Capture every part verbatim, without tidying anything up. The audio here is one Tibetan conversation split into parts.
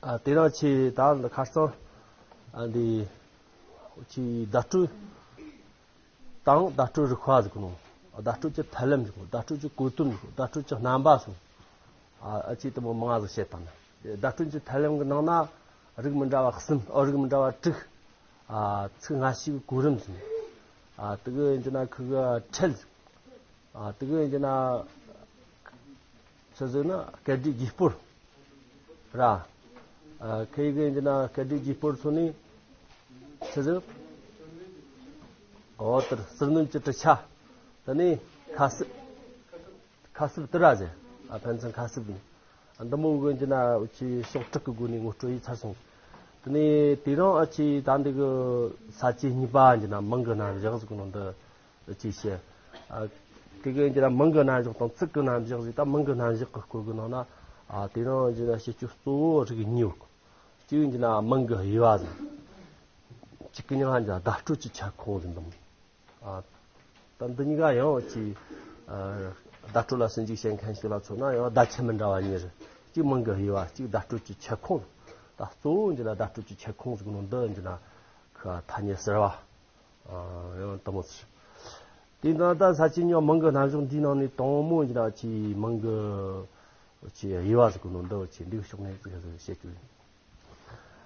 ཨ། དེ་རིང་ཆེ་ད་ཁ་སང་ཨ་འདི་ཆེ་བརྡ་སྤྲོད་དང་བརྡ་སྤྲོད་རིག་པ་ཟེར་གོ་ནོ། བརྡ་སྤྲོད་ཀྱི་ཐབས་ལམ་ཟེར་གོ། བརྡ་སྤྲོད་ཀྱི་གོ་དོན་ཟེར་གོ། བརྡ་སྤྲོད་ཀྱི་རྣམ་པ་ཟེར་གོ། ཨ་ཨ་ཆེ་དེ་མོ་མང་ཟིག་བཤད་དང་ནི། བརྡ་སྤྲོད་ཀྱི་ཐབས་ལམ་གྱི་ནང་ན་རིགས་མི་འདྲ་བ་གསུམ། ཨོ། རིགས་མི་འདྲ་བ་དྲུག། ཨ། ཚིག་སྔ་ཕྱི་གི་གོ་རིམ་ཟེར་གོ། ཨ། དེ་གི་ཡིན་གྱི་ན་ཁུ་གི་ཁྲིད། ཨ། དེ་གི་ཡིན་གྱི་ན་ཆི་ཟེར་ན་སྐད་སྒྲའི་དགོས་སྤོར་ར། ཨ། ཁུ་གི་ཡིན་གྱི་ན་སྐད་སྒྲའི་དགོས་སྤོར་ཚོ་ནི་ཆི་ཟེར། ཨོ་དེར་ཟུར་སྣོན་གྱི་གྲུབ་ཆ། དེ་ནི་ཁ་གསབ། ཁ་གསབ་དེ་ར་ཟེར། ཨ། ཕན་ཚུན་ཁ་གསབ་ཡིན། འདི་མོ་གི་ཡིན་གྱི་ན་ཆེ་ཕྱོགས་དྲུག་གི་སྒོ་ནས་ངོ་སྤྲོད་ཡིན་ཚར་སོང་། དེ་ནས་དེ་རིང་ཨ་ཆེ་ད་འདི་གི་ས་བཅད་གཉིས་པ་ཡིན་གྱི་ན་མིང་གི་རྣམ་གཞག་ཟེར་གོ་ནོ་འདི་ཅིག་བཤད། ཨ། དེ་གི་ཡིན་གྱི་ན་མིང་གི་རྣམ་གཞག་དང་ཚིག་གི་རྣམ་གཞག་ཟེར། ད་མིང་གི་རྣམ་གཞག་གི་སྐོར་གི་ནང་ན། ཨ། དེ་རིང་ཡིན་གྱི་ན་བཤད་རྒྱུ་གཙོ་བོ་རིགས་གཉིས་ཡོད་གི། གཅིག་ཡིན་གྱི་ན་མིང་གི་དབྱེ་བ་ཟེར། གཅིག་གི་མིང་ཡིན་གྱི་ན་བརྡ་སྤྲོད་ཀྱི་ཁྱབ་ཁོངས་ཟེར་འདུག། ཨ། ད་འདི་གཉིས་ཀ་ཡང་ཅིག། ཨ། བརྡ་སྤྲོད་ལ་ཞིབ་འཇུག་བྱེད་མཁན་ཞིག་ལ་མཚོན་ན་ཡང་བརྡ་ཆད་མི་འདྲ་བ་གཉིས་རེད། གཅིག་མིང་གི་དབྱེ་བ། གཅིག་བརྡ་སྤྲོད་ཀྱི་ཁྱབ་ཁོངས། ད་གཙོ་བོ་འདི་ལ་བརྡ་སྤྲོད་ཀྱི་ཁྱབ་ཁོངས་ཟེར་གོ་ནོ་འདི་འདི་ན་ཁ་ཐ་སྙད་ཟེར་བ། ཨ། ཡང་དེ་མོ་ཟེར། དེ་ན་ད་ས་བཅད་གཉིས་པ་མིང་གི་རྣམ་གཞག་འདིའི་ནང་ནས་དང་པོ་འདི་ན་ཅིག་མིང་གི་ཅིག་དབྱེ་བ་ཟེར་གོ་ནོ་འདི་ཅིག་འདི་གི་ཕྱོགས་ནས་ཅིག་བཤད་རྒྱུ་ཡིན།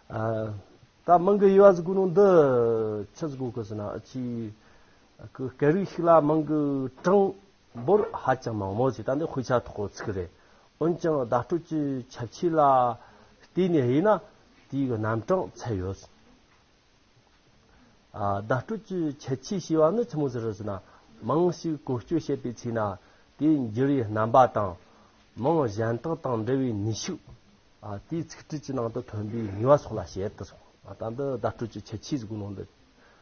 ཨ། ད་མིང་གི་དབྱེ་བ་ཟེར་གོ་ནོ་འདི་ཆི་ཟེར་གོ་གི་ཟེར་ན། ཨ། ཅིག་གི་སྐད་རིགས་ཤིག་ལ་མིང་གི་གྲངས་འབོར་ཧ་ཅང་མང་མོ་ཟེར། ད་འདི་དཔེ་ཆ་ཐོག་གི་ཚིག་རེད། འོན་ཀྱང་བརྡ་སྤྲོད་ཀྱི་ཁྱད་ཆོས་ལ་བལྟས་ནས་དབྱེ་ན་དེའི་གི་རྣམ་གྲངས་ཚད་ཡོད། ཨ། བརྡ་སྤྲོད་ཀྱི་ཁྱད་ཆོས་ཞེས་པ་ནི་ཆི་མོ་ཟིག་རེད་ཟེར་ན། མིང་ཞིག་བཀོལ་སྤྱོད་བྱེད་པའི་ཚེ་ན་དེའི་འགྱུར་བའི་རྣམ་པ་དང་། མིང་གཞན་དག་དང་འབྲེལ་བའི་ནུས་ཤུགས། ཨ། དེའི་ཚིག་འབྲུ་གྱི་ནང་དུ་ཐོན་པའི་ངེས་པ་སོགས་ལ་བྱེད་དུ་སོང་། ཨ། ད་འདི་བརྡ་སྤྲོད་ཀྱི་ཁྱད་ཆོས་ཟེར་གོ་ནོ་འདི།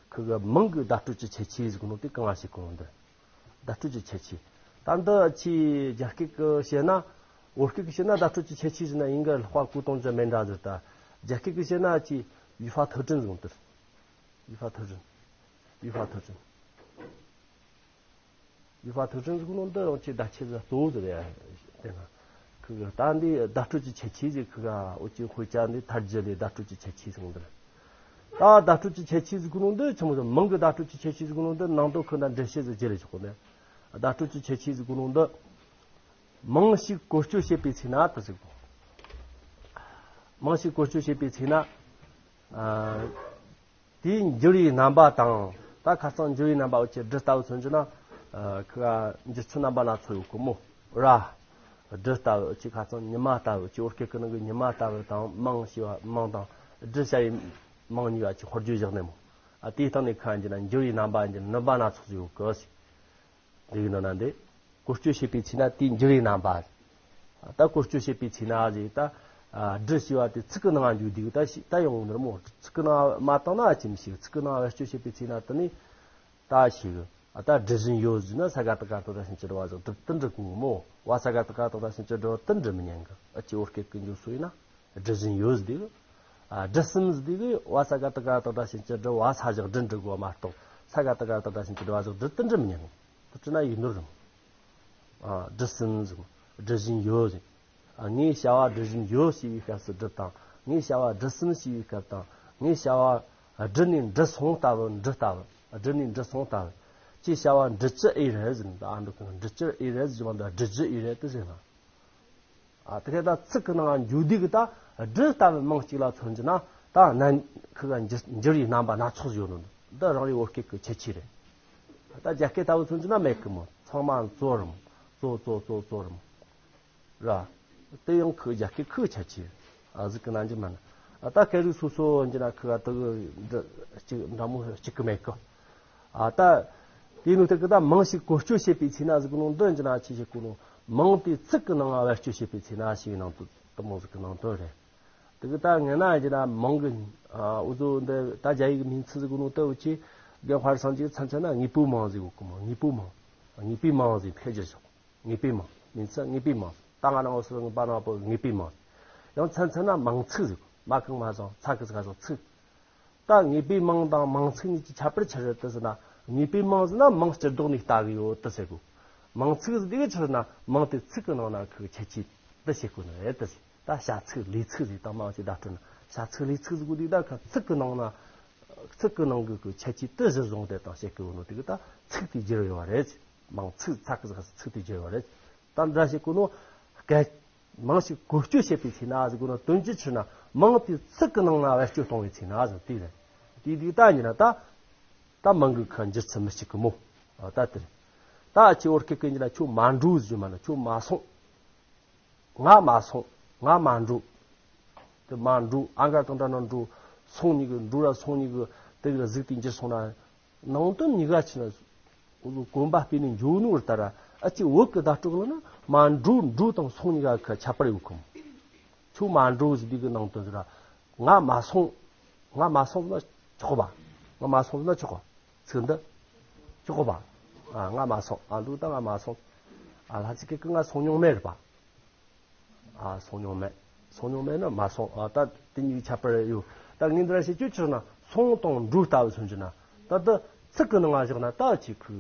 ཁུ་གི་མིང་གི་བརྡ་སྤྲོད་ཀྱི་ཁྱད་ཆོས་ཟེར་གོ་ནོ་དེ་གང་ལ་བྱེད་གོ་ནོ་འདི། བརྡ་སྤྲོད་ཀྱི་ཁྱད་ཆོས། ད་འདི་ཆེ་རྒྱ་སྐད་ཀྱི་བཤད་ན། བོད་སྐད་ཀྱི་བཤད་ན་བརྡ་སྤྲོད་ཀྱི་ཁྱད་ཆོས་ཟེར་ན་ཡིན་གི། ལྷག་པ་གོ་དོན་ཅི་མེད་འདྲ་ཟེར། ད་རྒྱ་སྐད་ཀྱི་བཤད་ན་ཆེ་语法特征ཟེར་གོ་ནོ་དེ། 语法特征。 语法特征。 语法特征ཟེར་གོ་ནོ་འདི་ཡང་ཆེ་བརྡ་ཆད་ཟིག་གཙོ་བོ་ཟིག་རེད། དེ་ན་ཁུ་གི་ད་འདི་བརྡ་སྤྲོད་ཀྱི་ཁྱད་ཆོས་ཟིག་ཁུ་ག་འོ་ཅི་དཔེ་ཆ་འདི་ཐར་རྒྱུ་ལས་བརྡ་སྤྲོད་ཀྱི་ཁྱད་ཆོས་ཟེར་གོ་ནོ་འདི་རེད། ད་བརྡ་སྤྲོད་ཀྱི་ཁྱད་ཆོས་ཟེར་གོ་ནོ་འདི་ཆི་མོ་ཟིག། མིང་གི་བརྡ་སྤྲོད་ཀྱི་ཁྱད་ཆོས་ཟེར་གོ་ནོ་འདི་ནང་དོན་ཁུ་ན་འགྲེལ་བཤད་ཟིག་བྱེད་ལས་ཆོག་གོ་ནི། བརྡ་སྤྲོད་ཀྱི་ཁྱད་ཆོས་ཟེར་གོ་ནོ་འདི། མིང་ཞིག་བཀོལ་སྤྱོད་བྱེད་པའི་ཚེ་ན་དེ་ཟེར་གོ། མིང་ཞིག་བཀོལ་སྤྱོད་བྱེད་པའི་ཚེ་ན། ཨ། དེའི་འགྱུར་བའི་རྣམ་པ་དང་། ད་ཁ་སང་འགྱུར་བའི་རྣམ་པ་འོ་ཅི་སྒྲུ་ལྟ་བུ་མཚོན་རྒྱུ་ན། ཨ། ཁུ་ག་འགྱུར་ཚུལ་རྣམ་པ་སྣ་ཚོགས་ཡོད་གི་མོ་ར། སྒྲུ་ལྟ་བུ་ཅིག་ཁ་སང་ཉི་མ་ལྟ་བུ་ཅིག་བོད་སྐད་ཀྱི་ནང་གི་ཉི་མ་ལྟ་བུ་དང་མིང་ཞེས་པ་མིང་དང་སྒྲུ་བྱ་བའི་མིང་གཉིས་ཀ་ཅིག་ཧོར་བརྗོད་བཞག་ནས་མོ། ཨ། དེའི་སྟེང་ནས་ཁ་འགྱུར་ན་འགྱུར་བའི་རྣམ་པ་འགྱུར་ནུས་པ་སྣ་ཚོགས་ཡོད་གི་ཟེར། འདི་གི་ནང་ན་འདི། བཀོལ་སྤྱོད་བྱེད་པའི་ཚེ་ན་དེའི་འགྱུར་བའི་རྣམ་པ། ད་བཀོལ་སྤྱོད་བྱེད་པའི་ཚེ་ན་ཟེར་ད། ཨ། སྒྲུ་ཞེས་པ་དེ་ཚིག་གི་ནང་འཇུག་དུས་ད་ཞིག་ད་ཡོང་ནི་རེད་མོ། ཚིག་གི་ནང་མ་བཏང་ན་ཅི་མི་ཤེས། ཚིག་གི་ནང་བེད་སྤྱོད་བྱེད་པའི་ཚེ་ན་དེ་ནི་ད་ཤེས་གི། ཨ། ད་སྒྲུ་བཞིན་ཡོད་ཟེར་ན་ས་ག་བཏགས་སྒ་རྟགས་སྒྲ་ཞབས་ཀྱུ་སྒྲུ་བ་ཞབས་ཀྱུ་སྒྲུ་དེ་འགྲིག་གི་མོ། བ་ས་ག་བཏགས་སྒ་རྟགས་སྒྲ་ཞབས་ཀྱུ་སྒྲུ་བ་དེ་འགྲིག་མི་ཉན་གི། ཨ་ཅེ་བོད་སྐད་ཀྱི་འཇུག་སྲོལ་ཡིན་ན། སྒྲུ་བཞིན་ཡོད་ཟེར་དུས། ཨ། སྒྲུ་བསམ་ཟེར་དུས་ཀྱི་བ་ས་ག་བཏགས་སྒ་རྟགས་སྒྲ་ཞབས་ཀྱུ་སྒྲུ་བ་ས་བཞག་སྒྲུ་འགྲིག་གོ་མ་གཏོགས། ས་ག་བཏགས་སྒ་རྟགས་སྒྲ་ཞབས་ཀྱུ་སྒྲུ་བ་བཞག་སྒྲུ་དེ་འགྲིག་མི་ཉན་གི། དེ་བྲིས་ན་ཡིག་ནོར་རེད། ཨ། སྒྲུ་བསམ་ཟེར། སྒྲུ་བཞིན་ཡོད་ཟེར། ཨ། ངས་བྱ་བ་སྒྲུ་བཞིན་ཡོད་ཞེས་པའི་སྐབས་སུ་སྒྲུ་དང་། ངས་བྱ་བ་སྒྲུ་བསམ་ཞེས་པའི་སྐབས་དང་། ངས་བྱ་བ་སྒྲུ་ནས་འགྲུབ་སོང་ལྟ་བུ་འགྲུབ་ལྟ་བུ། སྒྲུ་ནས་འགྲུབ་སོང་ལྟ་བུ། ཅེས་བྱ་བ་འགྲུབ་ཀྱི་ཨེ་རེད་ཟེར་ན། ད་ཨ་འགྲུབ་ཀྱི་འགྲུབ་ཀྱི་ཨེ་རེད་ཟེར་བ་འདི་སྒྲུབ་ཀྱི་ཨེ་རེད་དེ་ཟེར་ན། ཨ། དེ་ག་ད་ཚིག་གི་ནང་འཇུག་དུས་ཀྱི་ད་སྒྲུ་ལྟ་བུ་མིང་གཅིག་ལ་མཚོན་རྒྱུ་ན་ད་ན་ཁུ་ག་འགྱུར་འགྱུར་བའི་རྣམ་པ་སྣ་ཚོགས་ཡོད་ནོ། འདི་རང་རེའི་བོད་སྐད་ཀྱི་ཁྱད་ཆོས་རེད། ད་རྒྱ་སྐད་ལྟ་བུ་མཚོན་རྒྱུ་ན་མེད་གི་མོ། ཚང་མ་ཙོ་རེད་མོ། ཙོ་ཙོ་ཙོ་ཙོ་རེད་མོ། ར། དེ་ཡང་ཁུ་རྒྱ་སྐད་ཁུ་ཁྱད་ཆོས། ཨ། ཟིག་གི་ན་འཇི་མ་ན། ཨ། ད་སྐད་རིགས་སོ་སོ་འཇི་ན་ཁུ་ག་དུ་གི་འདྲ་གཅིག་འདྲ་མོ་གཅིག་གི་མེད་གི། ཨ། ད་དེ་ནུ་དེ་གི་ད་མིང་ཞིག་བཀོལ་སྤྱོད་བྱེད་པའི་ཚེ་ན་ཟིག་གི་ནང་དོན་འཇི་ན་ཆི་ཞིག་གི་ནང་མིང་དེ་ཚིག་གི་ནང་བེད་སྤྱོད་བྱེད་པའི་ཚེ་ན་ཞིག་ནང་དུ་དུ་མོ་ཟིག་གི་ནང་དོན་རེད། དེ་གི་ད་ངས་ན་འཇི་ན་མིང་གི། ཨ། འུ་ཚོ་འདི་ད་རྒྱ་ཡིག་མིང་ཚིག་ཟིག་གི་ནང་དུ་འུ་ཆི་རྒན་ཧར་སང་ཅིག་མཚན་མཚན་ན་དངོས་པོའི་མིང་ཟིག་གི་མོ། དངོས་པོའི་མིང་། དངོས་པོའི་མིང་ཟིག་ཕེ་རྒྱུ་ཞོག་དངོས་པོའི་མིང་། མིང་ཚིག་དངོས་པོའི་མིང་། ད་ང་རང་ངོ་སོ་ངོ་པ་ནང་པོ་དངོས་པོའི་མིང་། ཡང་མཚན་མཚན་ན་མིང་ཚིག་ཟེར། མ་གང་མ་བཟང་ཚ་གི་ཚ་བཟང་ཚིག། ད་དངོས་པོའི་མིང་དང་མིང་ཚིག་གཉིས་ཀྱི་ཁྱད་པར་ཆི་རེད་དེ་ཟེར་ན། དངོས་པོའི་མིང་ཟེར་ན་མིང་སྤྱིར་ལྡོག་ནས་ལྟ་གི་ཡོད་དེ་ཟེར་གོ། མིང་ཚིག་ཟེར་དེ་གི་ཆི་རེད་ན་མིང་དེ་ཚིག་གི་ནང་ན་ཁུ་ཁྱད་ཆོས་དེ་བྱེད་གོ་ནི་རེད་དེ་ཟེར། ད་བྱ་ཚིག་ལས་ཚིག་ཟིག་དང་མང་ཆེ་བརྡ་སྤྲོད་ན་བྱ་ཚིག་ལས་ཚིག་ཟིག་དགོས་དུས། ད་ཁ་ཚིག་གི་ནང་ན་ཚིག་གི་ནང་གི་གི་ཁྱད་ཆོས་དེ་གཞིར་བཟུང་སྟེ་དང་བཤད་གི་ཡོད་ནོ་དེ་གི་ད་ཚིག་དེ་བསྒྱུར་ཡོད་རེད། མང་ཚིག་ཚ་གི་ཟིག་ཚིག་དེ་བསྒྱུར་ཡོད་རེད། ད་འདྲ་བཤད་གི་ནོ། སྐད་མང་ཞིག་བཀོལ་སྤྱོད་བྱེད་པའི་ཚེ་ན་ཟེར་གོ་ནོ། དོན་གྱི་ཕྱིར་ན་མང་དེ་ཚིག་གི་ནང་ན་བེད་སྤྱོད་གཏོང་བའི་ཚེ་ན་ཟེར་དེ་རེད། དེ་དུས་ད་ཡིན་ན་ད་ད་མང་གི་ཁ་འགྱུར་ཚུལ་མི་གཅིག་གི་མོ། ཨ་ད་དེ་རེད། ད་ཨ་ཆེ་བོ་སྐད་ཀྱི་ཡིན་ན་ཁྱོད་མ་འགྲོ་ཟེར་རྒྱུ་མ་ན། ཁྱོད་མ་སོང་། ང་མ་སོང་། ང་མ་འགྲོ། དེ་མ་འགྲོ། ཨ་ག་དང་འདྲ་ན་འགྲོ། སོང་གཉིས་གི་འགྲོ་ར་སོང་གཉིས་གི་དེ་གི་གཟུགས་དེ་འགྱུར་སོང་ན། ནང་དོན་གཉིས་ཀ་ཕྱིན་ན་གོམ་པ་སྤོས་ནས་འགྱོ་ནོ་ལྟར། ཨ་ཅེ་བོད་ཀྱི་བརྡ་སྤྲོད་ལ་ན་མ་འགྲོ། འགྲོ་དང་སོང་གཉིས་ཀ་ཁ་ཁྱད་པར་ཡོད་གམ། ཁྱོད་མ་འགྲོ་ཟེར་དུས་ཀྱི་ནང་དོན་ཟེར་ར། ང་མ་སོང་། ང་མ་སོང་ཟེར་ན་ཆོག་གོ་བ། ང་མ་སོང་ཟེར་ན་ཆོག་གོ། ཚིག་འདི་ཆོག་གོ་བ། ཨ་ང་མ་སོང་། ཨ་འདུག་ད་ང་མ་སོང་། ཨ་ལྷ་ཅིག་གི་ང་སོང་མྱོང་མེད་རེད་པ། ཨ་སོང་མྱོང་མེད། སོང་མྱོང་མེད་ན་མ་སོང་། ཨ་ད་དེ་གཉིས་ཁྱད་པར་ཡོད། ད་ངས་འདི་ར་བཤད་རྒྱུ་ཕྱིར་ན་སོང་དང་འགྲོ་ལྟ་བུ་མཚོན་རྒྱུ་ན། ད་ད་ཚིག་གི་ནང་ང་བཞག་ན་ད་ཅིག་ཁུ་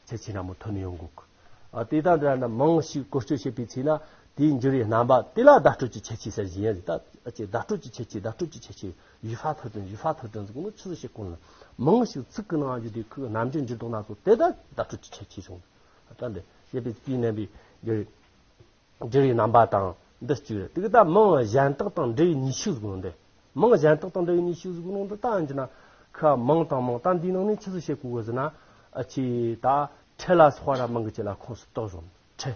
ཁྱད་ཆོས་འདྲ་མོ་ཐོན་ནས་ཡོང་གོ་གི། ཨ་དེ་ད་འདྲ་ན་མང་ཞིག་བཀོལ་སྤྱོད་བྱེད་པའི་ཚེ་ན་དེའི་འགྱུར་བའི་རྣམ་པ་དེ་ལ་བརྡ་སྤྲོད་ཀྱི་ཁྱད་ཆོས་ཟེར་གྱི་ཡིན་ཟེར། ད་ཨ་ཅེ་བརྡ་སྤྲོད་ཀྱི་ཁྱད་ཆོས། བརྡ་སྤྲོད་ཀྱི་ཁྱད་ཆོས། 语法特征། 语法特征 ཟེར་གོ་ནོ་ཆི་ཟིག་བཤད་གོ་ན། མང་ཞིག་ཚིག་གི་ནང་ང་འགྱུར་དུས་ཁུ་རྣམ་འགྱུར་འགྱུར་ལྡོག་སྣ་ཚོགས་དེ་ད་བརྡ་སྤྲོད་ཀྱི་ཁྱད་ཆོས་བྱུང་། ད་འདི་བཤད་པའི་དུས་ནམ་པའི་འགྱུར། འགྱུར་བའི་རྣམ་པ་དང་འདི་གཅིག་རེད། དེ་གི་ད་མིང་གཞན་དག་དང་འབྲེལ་བའི་ནུས་ཤུགས་ཟེར་གོ་ནོ་འདི། མིང་གཞན་དག་དང་འབྲེལ་བའི་ནུས་ཤུགས་ཟེར་གོ་ནོ་འདི་ད་ཡིན་གྱི་ན། ཁ་མིང་དང་མིང་ད་འདིའི་ནང་ནས་ཆི་ཟིག་བཤད་གོ་གི་ཟེར་ན། ཨ་ཆེ་ད་ཁྲི་ལ་སོགས་ར་མིང་གི་ཆེད་ལ་ཁོངས་སུ་གཏོགས་བྱུང་། ཁྲི།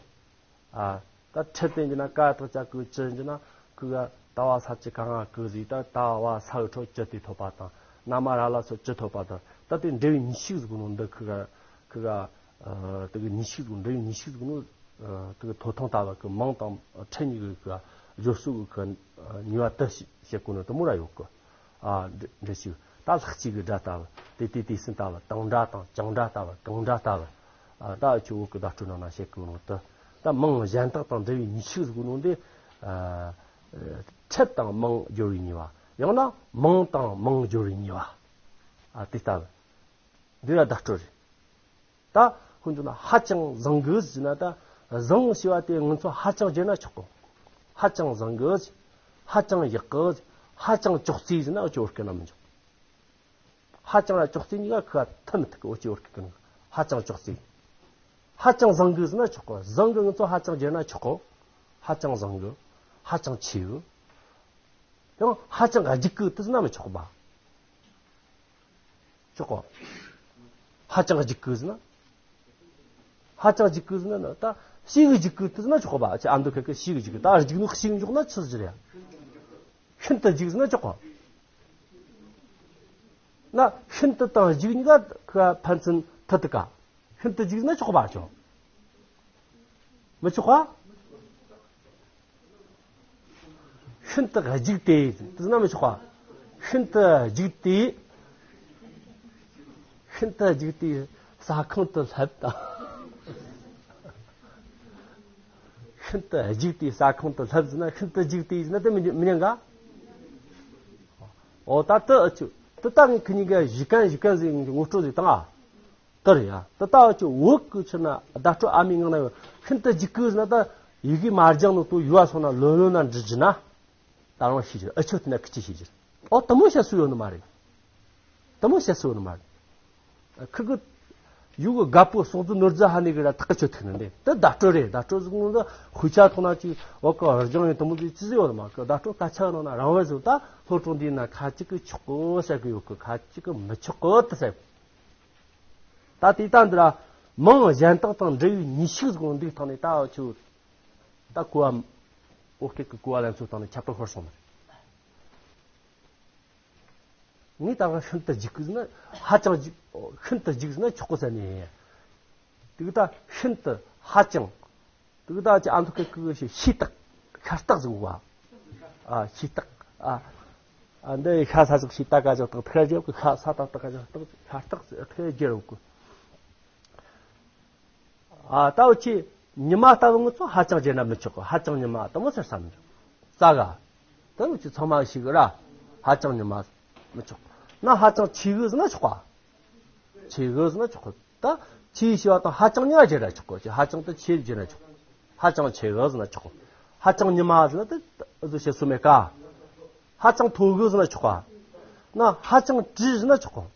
ཨ་ད་ཁྲི་དེ་ཡིན་གྱི་ན་ཀ་དག་ཅ་གི་ཅི་ཡིན་གྱི་ན། ཁུ་ག་ད་བ་ས་ཅི་ག་ང་གི་ཟིག་ད་ད་བ་ས་གི་འཕྲོ་ཅི་དེ་ཐོབ་པ་དང་། ན་མ་ར་ལ་སོགས་ཅི་ཐོབ་པ་དང་། ད་དེ་འབྲེལ་བའི་ནུས་ཤུགས་ཟེར་གོ་ནོ་འདི་ཁུ་ག་ཁུ་ག་ཨ་དེ་གི་ནུས་ཤུགས་ཟེར་གོ། འབྲེལ་བའི་ནུས་ཤུགས་ཟེར་གོ་ནོ། ཨ་དེ་གི་ཐོ་ཐང་ལྟ་བུ་གི་མིང་དང་ཁྲི་གཉིས་གི་གི་སྦྱོར་སྲོལ་གི་གི་ནུས་པ་དེ་བཤད་གོ་ནོ་དེ་མོ་ར་ཡོད་གི། ཨ་འདྲ་འདྲ་ཞིག་ད་ལྷག་གཅིག་གི་སྒྲ་ལྟ་བུ། དེ་དེ་དེ་སྲིད་ལྟ་བུ། དང་སྒྲ་དང་ཀྱང་སྒྲ་ལྟ་བུ། གང་སྒྲ་ལྟ་བུ། ཨ་ད་ཆུ་བོ་གི་བརྡ་སྤྲོད་ནང་ན་བཤད་གོ་ནོ་དེ། ད་མིང་གཞན་དག་དང་འབྲེལ་བའི་ནུས་ཤུགས་ཟེར་གོ་ནོ་འདི། ཨ་ཁྲི་དང་མིང་སྦྱོར་བའི་ནུས་པ། ཡང་ན་མིང་དང་མིང་སྦྱོར་བའི་ནུས་པ། ཨ་དེ་ལྟ་བུ། འདི་ལ་བརྡ་སྤྲོད་རེད། ད་ཁོང་ཚོ་ན་ཧ་ཅང་བཟང་གི་ཟེར་ན། ད་བཟང་ཞེས་པ་དེ་ང་ཚོ་ཧ་ཅང་བརྗོད་ན་ཆོག་གོ། ཧ་ཅང་བཟང་གི། ཧ་ཅང་ཡག་གི། ཧ་ཅང་ཅོག་ཙེ་ཟེར་ན་འུ་ཅོ་བོད་སྐད་ན་མི་འཇུག། ཧ་ཅང་ལ་ཅོག་ཙེ་གཉིས་ཀ་ཁུ་བ་ཐུ་མི་ཐུག་གི། འུ་ཅོ་བོད་སྐད་ཀྱི་ནང་ཧ་ཅང་ཅོག་ཙེ། ཧ་ཅང་བཟང་གི་ཟེར་ན་ཆོག་གོ། བཟང་གི་ང་ཚོ་ཧ་ཅང་བརྗོད་ན་ཆོག་གོ། ཧ་ཅང་བཟང་གི། ཧ་ཅང་ཆེ་གི། ཡང་ཧ་ཅང་ལྗིད་གི་དེ་ཟེར་ན་མི་ཆོག་གོ་བ། ཆོག་གོ། ཧ་ཅང་ལྗིད་གི་ཟེར་ན། ཧ་ཅང་ལྗིད་གི་ཟེར་ན་ད་ཤི་གི་ལྗིད་གི་དེ་ཟེར་ན་ཆོག་གོ་བ། ཨ་ཆེ་ཨ་མདོ་ཁ་ཁ་ཤི་གི་ལྗིད་གི། ད་ལྗིད་ནོ་ཤི་གི་འཇོག་ན་ཆི་ཟེར་ཡ། ཤིན་ཏུ་ལྗིད་ཟེར་ན་ཆོག་གོ། ན་ཤིན་ཏུ་དང་ལྗིད་གཉིས་ཀ་ཕན་ཚུན་མཐུད་དུ་ཀ། ཤིན་ཏུ་ལྗིད་ཟེར་ན་ཆོག་གོ་བ་ཆོག། མི་ཆོག་ག། ཤིན་ཏུ་ལྗིད་དེ་དེ་ན་མི་ཆོག་ག། ཤིན་ཏུ་ལྗིད་དེ། ཤིན་ཏུ་ལྗིད་དེ་ཟ་ཁང་དུ་སླེབས་དང་། ཤིན་ཏུ་ལྗིད་དེ་ཟ་ཁང་དུ་སླེབས་ཟེར་ན། ཤིན་ཏུ་ལྗིད་དེ་ཟེར་ན་དེ་མི་མི་ཉན་ག། ཨོ་ད་དེ་ཨ་ཆུ་དེ་ད་ངས་ཁི་གཉིས་ཀ་གཞི་རྐང་གཞི་རྐང་ཟིག་ངོ་སྤྲོད་ཟིག་བཏང་ཨ། དེ་རེད་ཡ། དེ་ལྟ་བུ་ཅིག་བོད་ཀྱི་ཕྱིར་ན་བརྡ་སྤྲོད་ཨ་མའི་ངག་ན་ཡོད། ཤིན་ཏུ་ལྗིད་གི་ཟེར་ན། ད་ཡི་གེ་མ་སྦྱངས་ནོ་དེ་ཡུལ་བ་སོང་ན་ལོན་ལོན་ན་འབྲི་རྒྱུ་ན། ད་རང་ཤེས་རྒྱུ། ཨ་ཆོ་དེ་ན་ཁི་ཆི་ཤེས་རྒྱུ། ཨོ་དེ་མོ་བཤད་སྲོལ་ཡོད་ནི་མ་རེད། དེ་མོ་བཤད་སྲོལ་ཡོད་ནི་མ་རེད། ཁི་གི་ཡུལ་གི་རྒད་པོ་སྲོག་རྫུ་ནོར་རྫུ་ཧ་ནི་གི་ར་ཐག་ཆོད་ཐུག་ནི་འདི་དེ་བརྡ་སྤྲོད་རེད། བརྡ་སྤྲོད་ཟེར་གོ་ནོ་དེ་དཔེ་ཆ་ཐོག་ན་ཅིག་བོད་ཀྱི་རྒྱང་ཡིན་དེ་མོ་ཟིག་ཅི་ཟིག་ཡོད་ནི་མ། ཁི་བརྡ་སྤྲོད་སྐད་ཆ་ནང་ན་རང་བས་ཟེར། ད་སློབ་གྲོགས་འདི་ན་ཁ་ཅིག་གི་ཆོག་གི་ཟེར་གི་ཡོད་གི། ཁ་ཅིག་གི་མི་ཆོག་གི་དེ་ཟེར། ད་དེ་ལྟ་འདི་ར་མིང་གཞན་དག་དང་འབྲེལ་བའི་ནུས་ཤུགས་ཟེར་གོ་ནོ་འདི་ཐོག་ནས་ད་འུ་ཆོ་ད་གོ་བ། བོད་སྐད་ཀྱི་གོ་བ་ལེན་ཚུལ་སྟེང་ནས་ཁྱད་པར་ཤོར་སོང་ནི་རེད། ངས་ད་ག་ཤིན་ཏུ་ལྗིད་གི་ཟེར་ན། ཧ་ཅང་ལྗིད། ཤིན་ཏུ་ལྗིད་ཟེར་ན་ཆོག་གི་ཟེར་ནས། དེ་གི་ད་ཤིན་ཏུ་ཧ་ཅང་། དེ་གི་ད་ཅི་ཨ་མདོ་སྐད་ཀྱི་ཤི་ཤི་སྟག་ཤ་སྟག་ཟེར་གོ་བ། ཨ་ཤི་སྟག། ཨ་ཨ་འདི་ཤ་ས་ཟིག་ཤི་སྟག་ག་ཅག་སྟག་ཐེ་རྒྱབ་ཀྱི་ཤ་ས་སྟག་སྟག་ག་ཅག་སྟག་ཤ་སྟག་ཐེ་རྒྱབ་ཀྱི། ཨ་ད་འུ་ཆོ་ཉི་མ་ལྟ་བུ་ང་ཚོ་ཧ་ཅང་བརྗོད་ན་མི་ཆོག་གི། ཧ་ཅང་ཉི་མ་དེ་མོ་ཟེར་ས་མི་འཇུག་རྩ་ག། ད་འུ་ཆོ་ཚང་མ་ཤེས་གི་ར། ཧ་ཅང་ཉི་མ་མི་ཆོག་ན། ཧ་ཅང་ཆེ་གི་ཟེར་ན་ཆོག་ག། ཆེ་གི་ཟེར་ན་ཆོག་གི། ད་ཆེ་ཞེས་པ་དང་ཧ་ཅང་གཉིས་ཀ་བརྗོད་ན་ཆོག་གི། ཧ་ཅང་དེ་ཆེ་བརྗོད་ན་ཆོག་གི། ཧ་ཅང་ཆེ་གི་ཟེར་ན་ཆོག་གི། ཧ་ཅང་ཉི་མ་ཟེར་ན་དེ་བཟོ་བྱེད་སུ་མེད་ཀ། ཧ་ཅང་མཐོ་གི་ཟེར་ན་ཆོག་ག། ན་ཧ་ཅང་བྲི་ཟེར་ན་ཆོག་ག།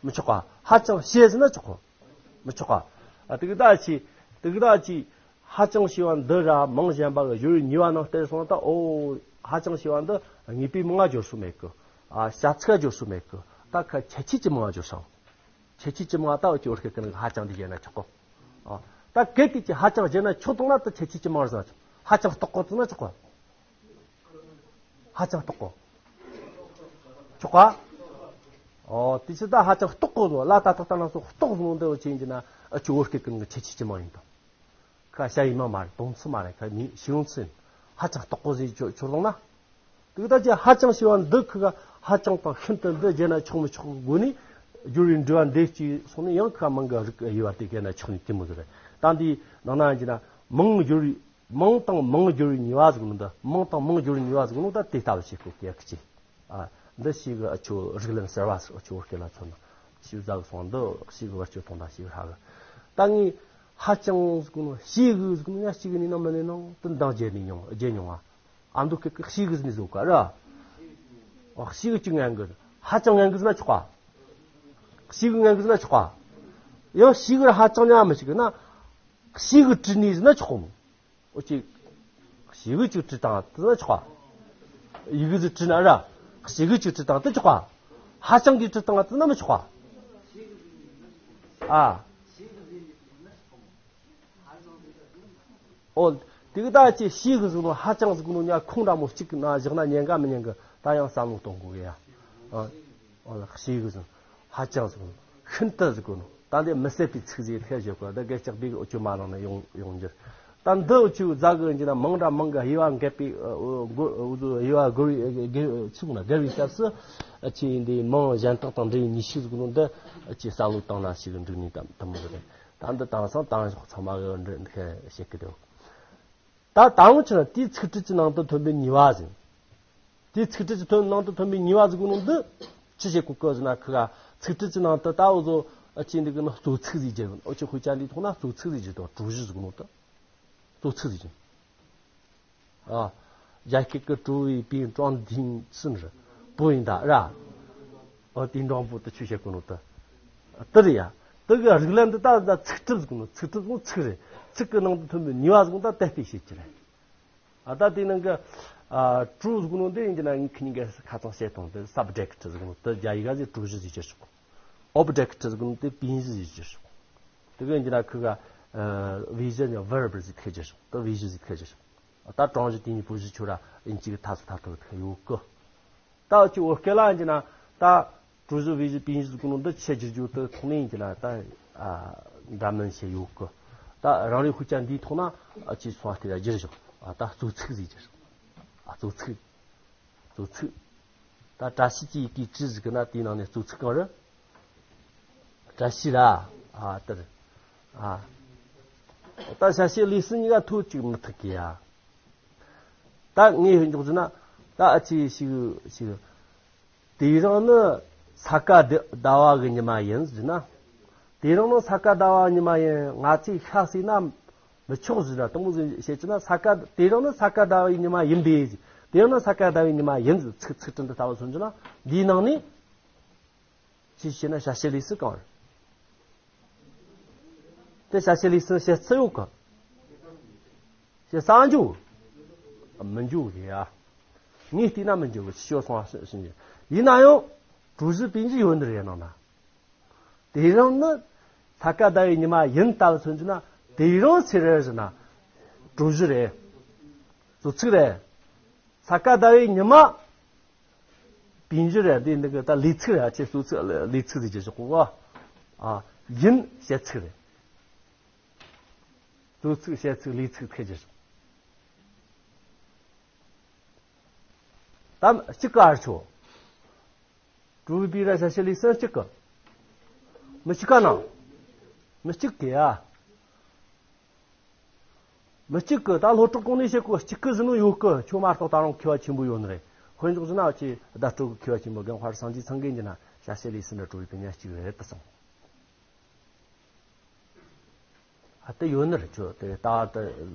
མི་ཆོག་ག། ཧ་ཅང་ཞེ་ཟེར་ན་ཆོག་ག། མི་ཆོག་ག། ཨ་དེ་གི་ད་ཅི། དེ་གི་ད་ཅི། ཧ་ཅང་ཞེས་པ་འདི་ར་མང་གཞན་པ་གི་སྦྱོར་བའི་ནུས་པ་ནང་བལྟས་སོང་ད། ཨོ། ཧ་ཅང་ཞེས་པ་འདི་ངེས་པའི་མིང་ང་སྦྱོར་སུ་མེད་གི། ཨ་བྱ་ཚིག་སྦྱོར་སུ་མེད་གི། ད་ཁ་ཁྱད་ཆོས་ཀྱི་མིང་ང་སྦྱོར་སོང་། ཁྱད་ཆོས་ཀྱི་མིང་ང་ད་འུ་ཅི་བོད་སྐད་ཀྱི་ནང་ཧ་ཅང་འདི་བྱས་ན་ཆོག་གོ། ཨ་ད་གལ་ཏེ་ཅི་ཧ་ཅང་བྱས་ན་ཆོག་དང་ན་ད་ཁྱད་ཆོས་ཀྱི་མིང་ཟེར་ན་ཆོག། ཧ་ཅང་རྟག་གོ་ཟེར་ན་ཆོག་གོ། ཧ་ཅང་རྟག་གོ། ཆོག་ག། ཨོ་དེ་ཕྱིར་ད་ཧ་ཅང་རྟག་གོ་ཟེར་ལ་ད་ཏག་ཏག་ན་སོ་རྟག་ཟེར་ནོ་འདི་འུ་ཅི་ཡིན་གྱི་ན་འུ་ཅི་བོད་སྐད་ཀྱི་ནང་ཁྱད་ཆོས་ཀྱི་མིང་ཡིན་དང་། ཁ་བྱ་ཡི་མིང་མ་རེད། དོན་ཚིག་མ་རེད། ཁ་ནི་ཤེས་ཡོན་ཚིག་ཡིན། ཧ་ཅང་རྟག་གོ་ཟེར་ཆོག་ཆོག་ལོང་ན། དེ་ལྟར་གྱི་ཧ་ཅང་ཞེས་པ་འདི་ཁུ་ག་ཧ་ཅང་དང་ཤིན་ཏུ་འདི་བརྗོད་ན་ཆོག་མི་ཆོག་གི་སྒོ་ནས་སྦྱོར་བའི་འབྲེལ་བ་འདི་གཅིག་སོང་ནས་ཡང་ཁུ་ག་མིང་གི་རིགས་དབྱེ་བ་དེ་བརྒལ་ན་ཆོག་ནི་དེ་མོ་ཟིག་རེད། ད་འདི་ནང་ན་ཡིན་གྱི་ན་མིང་སྦྱོར་བའི་མིང་དང་མིང་སྦྱོར་བའི་ནུས་པ་ཟིག་ནི་འདི། མིང་དང་མིང་སྦྱོར་བའི་ནུས་པ་ཟིག་ནི་ད་དེ་ལྟ་བུ་ཞིག་གོ་གེ་གཅིག། ཨ་འདི་ཞིག་གི་ཨ་ཆོ་རིགས་ལམ་གསར་བ་ཟིག་ཨ་ཆོ་བོད་སྐད་ལ་མཚོན་ན་ཞིག་ཟ་གི་སོང་། འདི་ཞིག་གི་བར་གཅོད་གཏོང་ད་ཞིག་ཧ་གི། ད་ངས་ཧ་ཅང་ཟིག་ནི་ཞིག་གི་ཟིག་ནི་ཡང་ཞིག་གི་ནི་ནང་མི་ནི་ནང་དུ་འདང་བརྗེད་ནི་མྱོང་བརྗེད་མྱོང་ཨ། ཨ་མདོ་སྐད་ཀྱི་ཤེས་གི་ཟིན་ཟོ་ག་ར། ཨོ་ཤེས་གི་ཅི་ངན་གི། ཧ་ཅང་ངན་གི་ཟིན་ན་ཆོག་ག། ཤེས་གི་ངན་གི་ཟིན་ན་ཆོག་ག། ཡང་ཤེས་གི་ར་ཧ་ཅང་ཉག་མི་ཤེས་གི་ན། ཤེས་གི་བྲིས་ནི་ཟིན་ན་ཆོག་གོ། ཨོ་ཅི། ཤེས་གི་ཅིག་བྲིས་བཏང་དེ་ན་ཆོག་ག། ཡི་གི་ཟིག་བྲིས་ན་ར། ཤེས་གི་ཅིག་བྲིས་བཏང་དེ་ཆོག་ག། ཧ་ཅང་གི་བྲིས་བཏང་དེ་ན་མི་ཆོག་ག། ཨ། ཨོ། དེ་གི་ད་ཅི་ཤེས་གི་ཟིག་ནོ་ཧ་ཅང་ཟིག་ནོ་ཉ་ཁུངས་འདྲ་མོ་གཅིག་གི་ནང་བཞག་ན་ཉན་ག་མི་ཉན་གི། ད་ཡང་བསམ་བློ་གཏོང་དགོས་གི་ཡ། ཨ། ཨོ་ལ་ཤེས་གི་ཟིག་ཧ་ཅང་ཟིག་ནོ་ཤིན་ཏུ་ཟིག་ནོ། ད་འདི་མི་བསད་པའི་ཚིག་ཟིག་ཐད་བཞག་གི། ད་གེ་ལྕགས་སྦིས་འུ་ཆོ་མ་ནང་ནས་ཡོང་ཡོང་རྒྱུ། ད་འདི་འུ་ཆོ་ཟ་གི་ཡིན་གྱི་ན་མིང་འདྲ་མིང་གི་དབྱེ་བ་འགལ་བའི་དབྱེ་བ་དགོས་དབྱེ་བ་དགོས་པའི་ཚིག་ན་འགལ་བའི་སྐབས་སུ་ཨ་ཅི་ཡིན་འདི་མིང་གཞན་དག་དང་འབྲེལ་བའི་ཉེས་ཤིག་ཟིག་ནོ་འདི་ཨ་ཅི་བསམ་བློ་བཏང་ན་ཞིག་འགྲིག་ནི་དམ་དམ་གི་རེད། ད་འདི་དེང་སང་དེང་ཞོག་ཚང་མ་གི་འདི་འདི་བཤད་གི་འདུག། ད་དང་ཆ་དེའི་ཚིག་ཁྲིད་ཀྱི་ནང་དུ་ཐོན་པའི་ཉེས་པ་ཟིན། དེའི་ཚིག་ཁྲིད་ཀྱི་ཐོན་ནང་དུ་ཐོན་པའི་ཉེས་པ་ཟིན་གོ་ནོ་འདི་ཅི་བྱེད་གོ་གི་ཟེར་ན་ཁི་ག་ཚིག་ཁྲིད་ཀྱི་ནང་དུ་ད་འུ་ཚོ་ཨ་ཅི་འདི་གི་ནི་གཙོ་ཚིག་ཟིག་བརྗོད་འོ་ཅི་ཁོས་ཅང་འདི་ཐོག་ན་གཙོ་ཚིག་ཟིག་བརྗོད་དང་གྲུ་བཞི་ཟིག་ནོ་ད་གཙོ་ཚིག་ཟིག་བརྗོད། ཨ། རྒྱ་སྐད་ཀྱི་གྲུ་བའི་པིན་ཀྲང་དིང་ཚིན་རི་པོ་ཡིན་ད་ར། ཨོ་དིང་ཀྲང་པོ་དུ་ཆུ་བྱེད་གོ་ནོ་དུ། དུ་རི་ཡ། དུ་གི་རིགས་ལམ་དུ་ད་ད་ཚིག་གྲུབ་ཟིག་ནོ་ཚིག་གྲུབ་ཟིག་ཚིག་རེད། ཚིག་གི་ནང་དུ་ཐོན་པའི་ནུས་པ་ཟིག་ད་དད་པའི་བྱེད་ཀྱི་རེད། ཨ་ད་དེ་ནང་གི་ཨ་གྲུ་ཟིག་ནོ་འདི་ཡིན་གྱི་ན་ངས་ཁི་ཉིན་གི་ཁ་ཚང་བཤད་དང་དུ་སབ་ཇེག་ཊི་ཟིག་ནོ་དུ་རྒྱ་ཡིག་ག་ཟིག་གྲུ་བཞི་ཟིག་བྱེད་ཆོག། ཨོབ་ཇེག་ཊི་ཟིག་ནོ་དེ་པིན་བཞི་ཟིག་བྱེད་ཆོག། དེ་གི་ཡིན་གྱི་ན་ཁི་ག་ཨ་བི་ཞི་ནི་ཝར་བི་ཟིག་ཐེ་བྱེད་ཆོག་དུ་བི་ཞི་ཟིག་ཐེ་བྱེད་ཆོག། ད་གྲངས་གཞི་དེ་གཉིས་པོ་གཞི་ཆོ་ར་ཨིན་ཅིག་ཐ་སུ་ཐ་ཐོ་ཐ་ཡོད་གི། ད་ཅི་འོ་སྐད་ལ་ཨིན་ཅི་ན་ད་གྲུ་བཞི་བི་བཞི་པིན་བཞི་ཟིག་ནོ་འདི་ཆེ་རྒྱུ་རྒྱུ་དུ་ཐོག་ནས་ཨིན་ཅི་ན་ད་ཨ་འདྲ་མིན་ཆེ་ཡོད་གི། ད་རང་རེ་ཧུ་ཅན་འདིའི་ཐོག་ན་ཨ་ཅི་སོང་སྟེ་ཡ་རྒྱུ་རྒྱུ་ཨ་ད་གཙོ་ཚིག་ཟིག་རྒྱུ་ཨ་གཙོ་ཚིག་གཙོ་ཚིག། ད་བཀྲ་ཤིས་ཀྱི་ཡི་གེ་བྲིས་ཟིག་གི་ན་དེའི་ནང་ནས་གཙོ་ཚིག་གང་རེད། བཀྲ་ཤིས་ར། ཨ་དེར། ཨ། ད་བྱ་བྱེད་ལས་གསུམ་གཉིས་ཀ་ཐོ་གཅིག་མི་ཐུག་གི་ཡ། ད་ངས་ཧུན་འཇོག་ཟེར་ན། ད་ཨ་ཅེ་ཞིག་ཞིག་དེ་རིང་ནི་ས་ག་ཟླ་བ་གི་ཉི་མ་ཡིན་ཟེར་ན། དེ་རིང་ནི་ས་ག་ཟླ་བ་ཉི་མ་ཡིན། ང་ཚོས་ཤ་ཟོས་ན་མི་ཆོག་ཟེར་ན་དེ་མོ་ཟིག་བཤད་ཀྱི་ན། ས་ག་དེ་རིང་ནི་ས་ག་ཟླ་བའི་ཉི་མ་ཡིན་པས་ཟེར། དེ་རིང་ནི་ས་ག་ཟླ་བའི་ཉི་མ་ཡིན་ཟེར་ཚིག་ཚིག་དྲན་དུ་ལྟ་བུ་མཚོན་གྱི་ན། འདིའི་ནང་ནས། ཅི་བྱས་ན་བྱ་བྱེད་ལས་གསུམ་གང་རེད། དེ་བྱ་བྱེད་ལས་གསུམ་བྱེད་ཚུལ་ཡོད་གི། བྱེད་ས་འཇུག་མི་འཇུག་གི་ཡ། ངས་བལྟས་ན་མི་འཇུག་གི་ཤོད་སོང་བ་ཟིན་གྱི། ཡིན་ན་ཡང་གྲུ་བཞི་པིན་བཞི་ཡོད་ནི་རེད་ནང་ན། དེ་རིང་ནི་ས་ག་ཟླ་བའི་ཉི་མ་ཡིན་ལྟ་བུ་མཚོན་གྱི་ན། དེ་རིང་ཚེ་རེད་ཟེར་ན་གྲུ་བཞི་རེད། གཙོ་ཚིག་རེད། ས་ག་ཟླ་བའི་ཉི་མ། པིན་བཞི་རེད། འདི་འདི་གི་ད་ལས་ཚིག་རེད། ཨ་ཅེ་གཙོ་ཚིག་ལས་ཚིག་ཟེར་གྱི་ཞོག་གོ། ཨ་ཡིན་བྱེད་ཚིག་རེད། གཙོ་ཚིག་བྱེད་ཚིག་ལས་ཚིག་ཐེ་གྱི་ཞོག། ད་གཅིག་ག་ཨར་ཆོ། གྲུ་བཞི་པིན་ར་བྱ་བྱེད་ལས་གསུམ་གཅིག་གི། མི་གཅིག་ག་ན། མི་གཅིག་གི་ཨ། མི་གཅིག་གི། ད་སློབ་གྲོགས་གོང་ནས་བཤད་གོ་གཅིག་གི་ཟེར་ནོ་ཡོད་གི། ཁྱོད་མ་གཏོགས་ད་རུང་མཁས་པ་ཆེན་པོ་ཡོད་ནི་རེད། དཔེ་འཇོག་ཟེར་ན་ཨ་ཅེ་བརྡ་སྤྲོད་གི་མཁས་པ་ཆེན་པོ་རྒན་དཔལ་སངས་རྒྱས་ཚང་གིས་ཡིན་གྱི་ན་བྱ་བྱེད་ལས་གསུམ་ར་གྲུ་བཞི་པིན་གཉིས་གཅིག་རེད་དུ་སོང་། ཨ་དེ་ཡོད་ནི་རེད། ཁྱོད་དེ་ད་ད་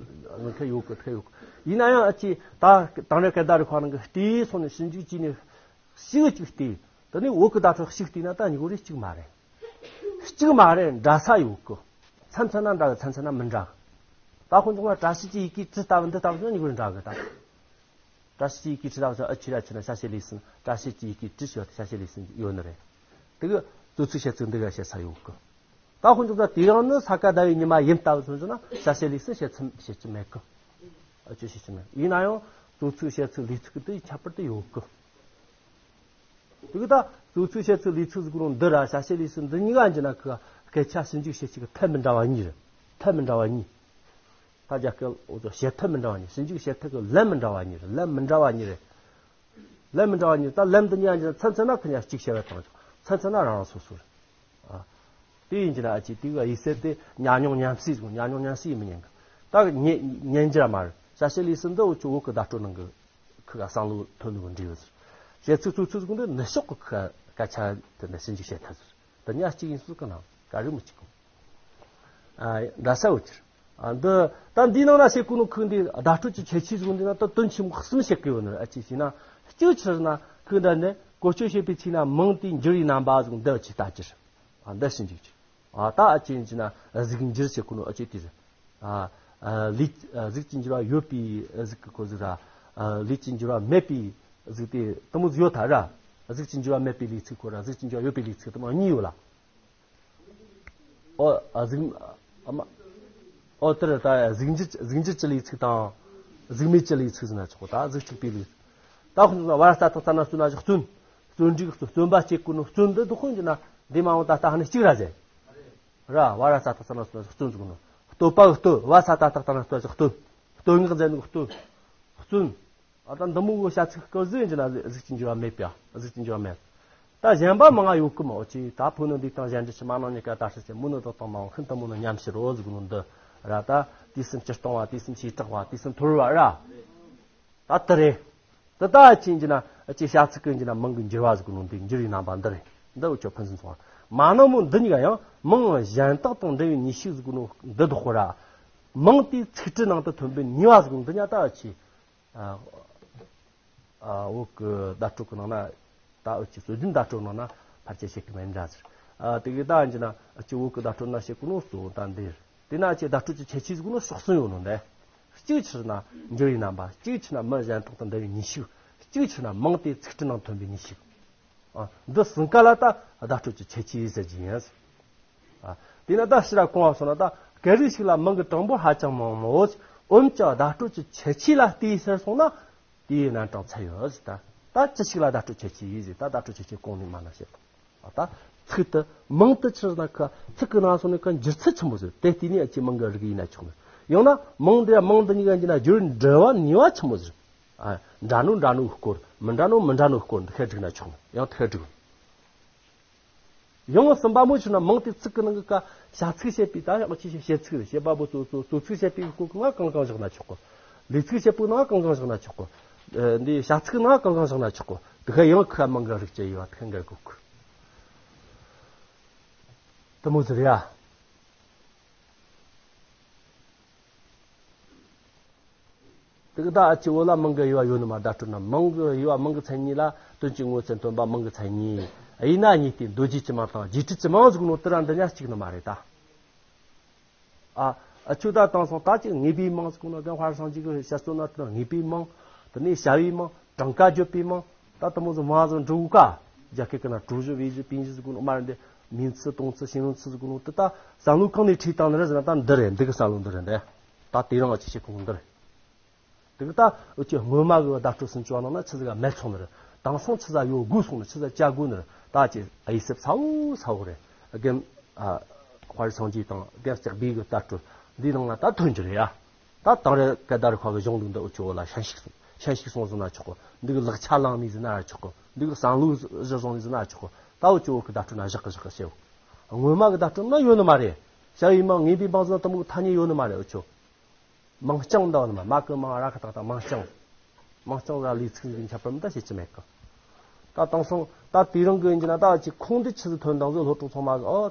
ང་ཁ་ཡོད་གི་ཁ་ཡོད་གི། ཡིན་ན་ཡང་ཨ་ཅེ་ད་དང་རེ་སྐད་བརྡ་རེ་ཁོ་རང་གི་ལྟས་སོང་ནས་ཞིབ་འཇུག་བྱས་ནས་ཞིག་ཅིག་ལྟས། དེ་ནས་བོད་གི་བརྡ་སྤྲོད་ཞིག་ལྟས་ན་ད་གཉིས་པོ་རེ་གཅིག་མ་རེད། གཅིག་མ་རེད། འདྲ་ས་ཡོད་གི། མཚམས་མཚམས་ན་འདྲ་གི། མཚམས་མཚམས་ན་མི་འདྲ་གི། ད་ཁོང་ཚོ་ང་བཀྲ་ཤིས་ཀྱི་ཡི་གེ་བྲིས་ལྟ་བུ་འདི་ལྟ་བུ་ན་གཉིས་པོ་རེ་འདྲ་གི། ད་བཀྲ་ཤིས་ཀྱི་ཡི་གེ་བྲིས་ལྟ་བུ་ཨ་ཆི་ར་ཆི་ན་བྱ་བྱེད་ལས་ཟིན། བཀྲ་ཤིས་ཀྱི་ཡི་གེ་བྲིས་ཤོག་བྱ་བྱེད་ལས་ཟིན་ཡོད་ནི་རེད། དེ་གི་གཙོ་ཚིག་བཤད་ཚིག་འདི་ག་བཤད་ས་ཡོད་གི། ད་ཁོང་ཚོ་ད་དེ་རིང་ནི་ས་ག་ཟླ་བའི་ཉི་མ་ཡིན་ལྟ་བུ་མཚོན་ན་བྱ་བྱེད་ལས་ཟིན་བཤད་ཚིག་བཤད་ཀྱི་མེད་གི། ཨ་ཅི་བཤད་ཀྱི་མེད། ཡིན་ན་ཡང་གཙོ་ཚིག་བཤད་ཚིག་ལས་ཚིག་དེ་ཁྱད་པར་དུ་ཡོད་གི། དེ་གི་ད་གཙོ་ཚིག་བཤད་ཚིག་ལས་ཚིག་ཟིག་རུང་འདི་ར་བྱ་བྱེད་ལས་ཟིན་འདི་གཉིས་ཀ་འཇི་ན་གི་སྐད་ཆ་ཞིབ་འཇུག་བྱེད་ཚིག་གི་ཐད་མི་འདྲ་བ་གཉིས་རེད། ཐད་མི་འདྲ་བ་གཉིས། ད་རྒྱ་སྐད་འོ་ཚོ་བཤད་ཐབས་མི་འདྲ་བ་གཉིས། ཞིབ་འཇུག་བྱེད་ཐབས་ཀྱི་ལན་མི་འདྲ་བ་གཉིས་རེད། ལན་མི་འདྲ་བ་གཉིས་རེད། ལན་མི་འདྲ་བ་གཉིས། ད་ལན་འདི་གཉིས་ཀྱི་མཚམས་མཚམས་ན་ཁོ་གཉིས་གཅིག་བྱས་པ་དང་མཚམས་མཚམས་ན་རང་རང་སོ་སོ་རེད། ཨ། དེ་ཡིན་གྱི་ན་ཨ་ཅེ་དེ་ག་ཡིག་གསལ་དེ་ཉམས་མྱོང་ཉམས་སྲིད་ཟེར། ཉམས་མྱོང་ཉམས་སྲིད་ཡིན་མི་ཉན་གི། ད་ཉན་ཉན་རྒྱུ་ར་མ་རེད། བྱ་བྱེད་ལས་ཟིན་འདི་འུ་ཅོ་བོད་གི་བརྡ་སྤྲོད་ནང་གི་ཁུ་ག་བསམ་བློ་ཐོན་ནི་གི་འབྲས་བུ་ཟེར། བཤད་ཚིག་གཙོ་ཚིག་ཟིག་འདི་ནུ་ཕྱོགས་གི་ཁུ་ག་སྐད་ཆ་དེ་འདྲ་ཞིབ་འཇུག་བྱེད་ཐུབ་ཟེར། དེ་གཉིས་གཅིག་ཡིན་སྲིད་གི་ན་ག་རེ་མི་གཅིག་གོ། ཨ། འདྲ་ས་འུ་ཅིར། ཨ། འདི་ད་འདིའི་ནང་ན་བཤད་གོ་ནོ་ཁུ་འདི་བརྡ་སྤྲོད་ཀྱི་ཁྱད་ཆོས་ཟིག་འདི་ན་ད་དོན་ཆེན་པོ་གསུམ་བཤད་གི་ཡོད་ནི་རེད། ཨ་ཅི་ཞེ་ན་གཅིག་ཆི་ཟེར་ན་ཁུ་འདྲ་ནི་བཀོལ་སྤྱོད་བྱེད་པའི་ཚིག་ན་མིང་དེའི་འགྱུར་བའི་རྣམ་པ་ཟིག་འདི་ཅི་ལྟ་ཅིར། ཨ། འདི་ཞིབ་འཇུག་ཅིག། ཨ། ད་ཨ་ཅི་ཡིན་ཅི་ན་གཟུགས་འགྱུར་བྱེད་གོ་ནོ་ཨ་ཅི་དེ་རེད། ཨ། ཨ། ལུས་གཟུགས་ཀྱི་འགྱུར་བ་ཡོད་པའི་གཟུགས་ཀྱི་གོ་ཟུག་ར། ཨ། ལུས་ཀྱི་འགྱུར་བ་མེད་པའི་གཟུགས་དེ་དེ་མོ་ཟིག་ཡོད་ད་ར། གཟུགས་ཀྱི་འགྱུར་བ་མེད་པའི་ལུས་ཚིག་གོ་ར། གཟུགས་ཀྱི་འགྱུར་བ་ཡོད་པའི་ལུས་ཚིག་དེ་མོ་གཉིས་ཡོད་ལ། ཨོ། ཨ། གཟུགས། ཨ་མ། ཨོ། དེར་ད་གཟུགས་འགྱུར་གཟུགས་འགྱུར་གྱི་ལུས་ཚིག་དང་། གཟུགས་མེད་ཀྱི་ལུས་ཚིག་ཟེར་ན་ཆོག་གོ། ད་གཟུགས་གཅིག་པའི་ལུས། ད་ཁོ་ཚོ་བ་ར་ཙ་ཏག་ཙ་ན་བརྩོན་ན་ཞིག་བརྩོན། བརྩོན་འགྲུས་བརྩོན་པ་སྐྱེ་གོ་ནོ་བརྩོན་འདི་དུ་ཁོན་གྱི་ན་འདི་མ་འོང་ད་ལྟ་ཧ་ནི་གཅིག་ར་ཟེར། ར། བ་ར་ཙ་ཏག་ཙ་ན་བརྩོན་ན་ཞིག་བརྩོན་ཟེར་གོ་ནོ། བསྟོད་པ་གི་བསྟོད། བ་ས་ཏ་ཏག་ཏ་ན་བསྟོད་ཅིག་བསྟོད། བསྟོད་བསྔགས་མཛད་ནོ་གི་བསྟོད། བརྩོན། ཨ། ད་འདི་མོ་གི་བྱ་ཚིག་སྐབས་ཟིག་ཡིན་གྱི་ན་གཟུགས་ཀྱི་འགྱུར་བ་མེད་པ། གཟུགས་ཀྱི་འགྱུར་བ་མེད། ད་གཞན་པ་མང་ང་ཡོད་གི་མོ་ཅི། ད་ཕུ་ནུ་འདི་དང་གཞན་འདྲ་ཆི་མ་ནང་ཉི་ཀ་ད་ཧྲི་ཆི་མུ་ནུ་དག་དང་མང་ཤིན་ཏུ་མོ་ནུ་ཉམས་ཕྱིར་རོ་ཟིག་ནོ་འདི་ར། ད་དུས་གསུམ་སྤྱིར་བཏང་བ། དུས་གསུམ་བྱེ་བྲག་པ། དུས་གསུམ་ཐོར་བ་ར། ད་དེ་རེད། དེ་ད་ཅི་ཡིན་གྱི་ན་ཅི་བྱ་ཚིག་གི་ཡིན་གྱི་ན་མིང་གི་འགྱུར་བ་ཟིག་ནོ་འདི་འགྱུར་བའི་རྣམ་པ་འདི་རེད། འདི་འུ་ཅོ་ཕུན་སུམ་ཚོགས་པ། མ་ནུ་མོ་འདི་གཉིས་ཀ་ཡང་མིང་གཞན་དག་དང་འབྲེལ་བའི་ཉི་ཤུ་ཟིག་ནོ་འདི་དོག་གོ་ར། མིང་དེའི་ཚིག་འབྲུ་ནང་དུ་ཐོན་པའི་ནུས་པ་ཟིག་ནོ་འདི་གཉིས་ད་ཅི། ཨ། ཨ། བོད་ཀྱི་བརྡ་སྤྲོད་ཀྱི་ནང་ན། ད་འུ་ཅི་སྲོལ་རྒྱུན་བརྡ་སྤྲོད་ནང་ན་ཕལ་ཆེར་བཤད་ཀྱི་མེད་འདྲ་ཟེར། ཨ། དེ་གི་ད་ཡིན་གྱི་ན་ཅི་བོད་ཀྱི་བརྡ་སྤྲོད་ན་བཤད་གོ་ནོ་གཙོ་བོ་ད་འདིར། དེ་ན་ཅི་བརྡ་སྤྲོད་ཀྱི་ཁྱད་ཆོས་ཟིག་ནོ་ཕྱོགས་གསུམ་ཡོད་ནོ་འདི། གཅིག་ཆི་ན་འགྱུར་བའི་རྣམ་པ། གཅིག་ཆི་ན་མིང་གཞན་དག་ཏུ་འདྲ་བའི་ཉི་ཤུ། གཅིག་ཆི་ན་མིང་དེ་ཚིག་འབྲུ་ནང་ཐོན་པའི་ཉི་ཤུ། ཨ། འདི་གསུམ་ཀ་ལ་ད་བརྡ་སྤྲོད་ཀྱི་ཁྱད་ཆོས་ཟེར་གྱི་ཡིན། ཨ། དེས་ན་ད་ཕྱི་ར་གོང་བ་སོང་ན་ད་སྐད་རིགས་ཤིག་ལ་མིང་གི་གྲངས་འབོར་ཧ་ཅང་མང་མོད། འོན་ཀྱང་བརྡ་སྤྲོད་ཀྱི་ཁྱད་ཆོས་ལ་བལྟས་ཟེར་སོང་ན། དེའི་རྣམ་གྲངས་ཚད་ཡོད་ཟེར། ད་ད་ཅི་ཞིག་ལ་བརྡ་སྤྲོད་ཁྱད་ཆོས་ཡོད་ཟེར། ད་བརྡ་སྤྲོད་ཁྱད་ཆོས་གོང་ནས་མ་ན་བཤད། ཨ། ད་ཚིག་དེ་མིང་དེ་ཆི་ཟེར་ན་ཁ་ཚིག་གི་ནང་སོང་ནས་ཁ་འགྱུར་ཚད་ཆེན་པོ་ཟེར། དེ་བལྟས་ནས་ཨ་ཅེ་མིང་གི་རིགས་ཡིན་ན་ཆོག་མོད། ཡང་ན་མིང་དེ་མིང་དེ་གཉིས་ཀ་ཡིན་ན་འགྱུར་འབྲེལ་བ་ནུས་པ་ཆེན་པོ་ཟེར། ཨ། འདྲ་ནོ་འདྲ་ནོའི་སྐོར། མི་འདྲ་ནོ་མི་འདྲ་ནོའི་སྐོར། འདི་ཁ་བསྒྲིགས་ན་ཆོག་མོད། ཡང་དེ་ཁ་བསྒྲིགས། ཡང་གསུམ་པ་མོ་ཆི་ན་མིང་དེ་ཚིག་གི་ནང་གི་ཀ་བྱ་ཚིག་བཤད་པའི་ད་ཡག་ཅི་བཤད་ཚིག་རེད། བཤད་པ་པོ་གཙོ་གཙོ་གཙོ་ཚིག་བཤད་པའི་སྐོར་གི་ནང་གང་གང་བཞག་ན་ཆོག་གོ། ལས་ཚིག་བཤད་པོའི་ནང་གང་གང་བཞག་ན་ཆོག་གོ། འདི་བྱ་ཚིག་ནང་གང་གང་བཞག་ན་ཆོག་གོ། དེ་ག་ཡང་ཁ་མིང་གི་རིགས་ཅི་ཡོད་པ་དེ་ག་འགལ་གོ་གི། དེ་མོ་ཟེར་ཡ། དེ་གི་ད་ཨ་ཅི་བོད་ལ་མིང་གི་དབྱེ་བ་ཡོད་ནི་མ། བརྡ་སྤྲོད་ན་མིང་གི་དབྱེ་བ་མིང་གི་མཚན་ཉིད་ལ་དོན་གྱི་ངོ་མཚན་སྟོན་པ་མིང་གི་མཚན་ཉིད། དབྱེ་ན་གཉིས་ཏེ། མདོ་རྒྱུད་ཀྱི་མིང་དང་རྒྱས་འབྲིང་གི་མིང་ཟེར་གོ་ནོ་དེ་ར་འདི་གཉིས་གཅིག་ནི་མ་རེད་ད། ཨ། ཨ་ཆོས་ད་དེང་སང་ད་ཅིག་ངེས་པའི་མིང་ཟེར་གོ་ནོ། རྒན་དཔལ་སངས་རྒྱས་ཀྱི་ཞལ་སྩོལ་ན་དེ་ངེས་པའི་མིང་། དེ་ནས་བྱ་བའི་མིང་། གྲངས་ཀ་བརྗོད་པའི་མིང་། ད་དེ་མོ་ཟིག་མང་ཟིག་འབྲི་གོ་ཀ། རྒྱ་སྐད་ཀྱི་ན་主语谓语宾语ཟེར་གོ་ནོ་མ་རེད་འདི། 名词动词形容词ཟེར་གོ་ནོ་དེ་ད་བསམ་བློ་གང་ནས་ཁྲིད་བཏང་ནི་རེད་ཟེར་ན་ད་འདི་རེད། འདི་གི་བསམ་བློ་འདི་རེད་འདི། ད་དེ་རིང་ཨ་ཅེ་བཤད་གོ་ནོ་འདི་རེད། དེ་གི་ད་འུ་ཅི་སྔོན་མ་གི་བརྡ་སྤྲོད་ཟིན་བཅོ་ནང་ན་ཆི་ཟིག་ག་མེད་སོང་ནི་རེད། དེང་སང་ཆི་ཟིག་ཡོད་དགོས་སོང་ནི། ཆི་ཟིག་བཅའ་དགོས་ནི་རེད། ད་ཅི་ཨ་ཡི་སེབ་ཚ་བོ་ཚ་བོ་རེད། རྒན་ཨ་དཔལ་སངས་རྒྱས་དང་རྒན་ལྕགས་སྦས་གི་བརྡ་སྤྲོད་འདིའི་ནང་ན་ད་ཐོན་རྒྱུ་རེད་ཡ། ད་དེང་རབས་སྐད་བརྡ་རིག་པ་གི་གཞུང་ལུགས་འདི་འུ་ཅི་བོད་ལ་ཤན་ཤུགས་ཤན་ཤུགས་སོང་ཟེར་ན་ཆོག་གོ། འདི་གི་ལག་ཆ་བླངས་ནས་ཟེར་ན་ཆོག་གོ། འདི་གི་བསམ་བློ་གཞིར་བཟུང་ནས་ཟེར་ན་ཆོག་གོ། ད་འུ་ཅི་བོད་གི་བརྡ་སྤྲོད་ན་བཞག་གི་བཞག་གི་བྱེད། སྔོན་མ་གི་བརྡ་སྤྲོད་ན་ཡོད་ནི་མ་རེད། བྱ་བའི་མིང་། ངེས་པའི་མིང་ཟེར་ན་དེ་མོ་གི་ཐ་སྙད་ཡོད་ནི་མ་རེད། འུ་ཅི་མིང་རྐྱང་འདྲ་བ་ནི་མ། མ་གི་མིང་། ར་གི་བཏགས་རྟ། མིང་རྐྱང་། མིང་རྐྱང་ཟེར་ལས་ཚིག་ཟིག་ཁྱད་པར་མི་འདྲ་བྱེད་ཀྱི་མེད་གི། ད་དེང་སང་ད་དེ་རིང་གི་ཡིན་གྱི་ན་ད་ཅིག་ཁུངས་འདི་ཆི་ཟིག་ཐོན་དང་ཟིག་སློབ་ཕྲུག་ཚང་མ་གི་ཨོ་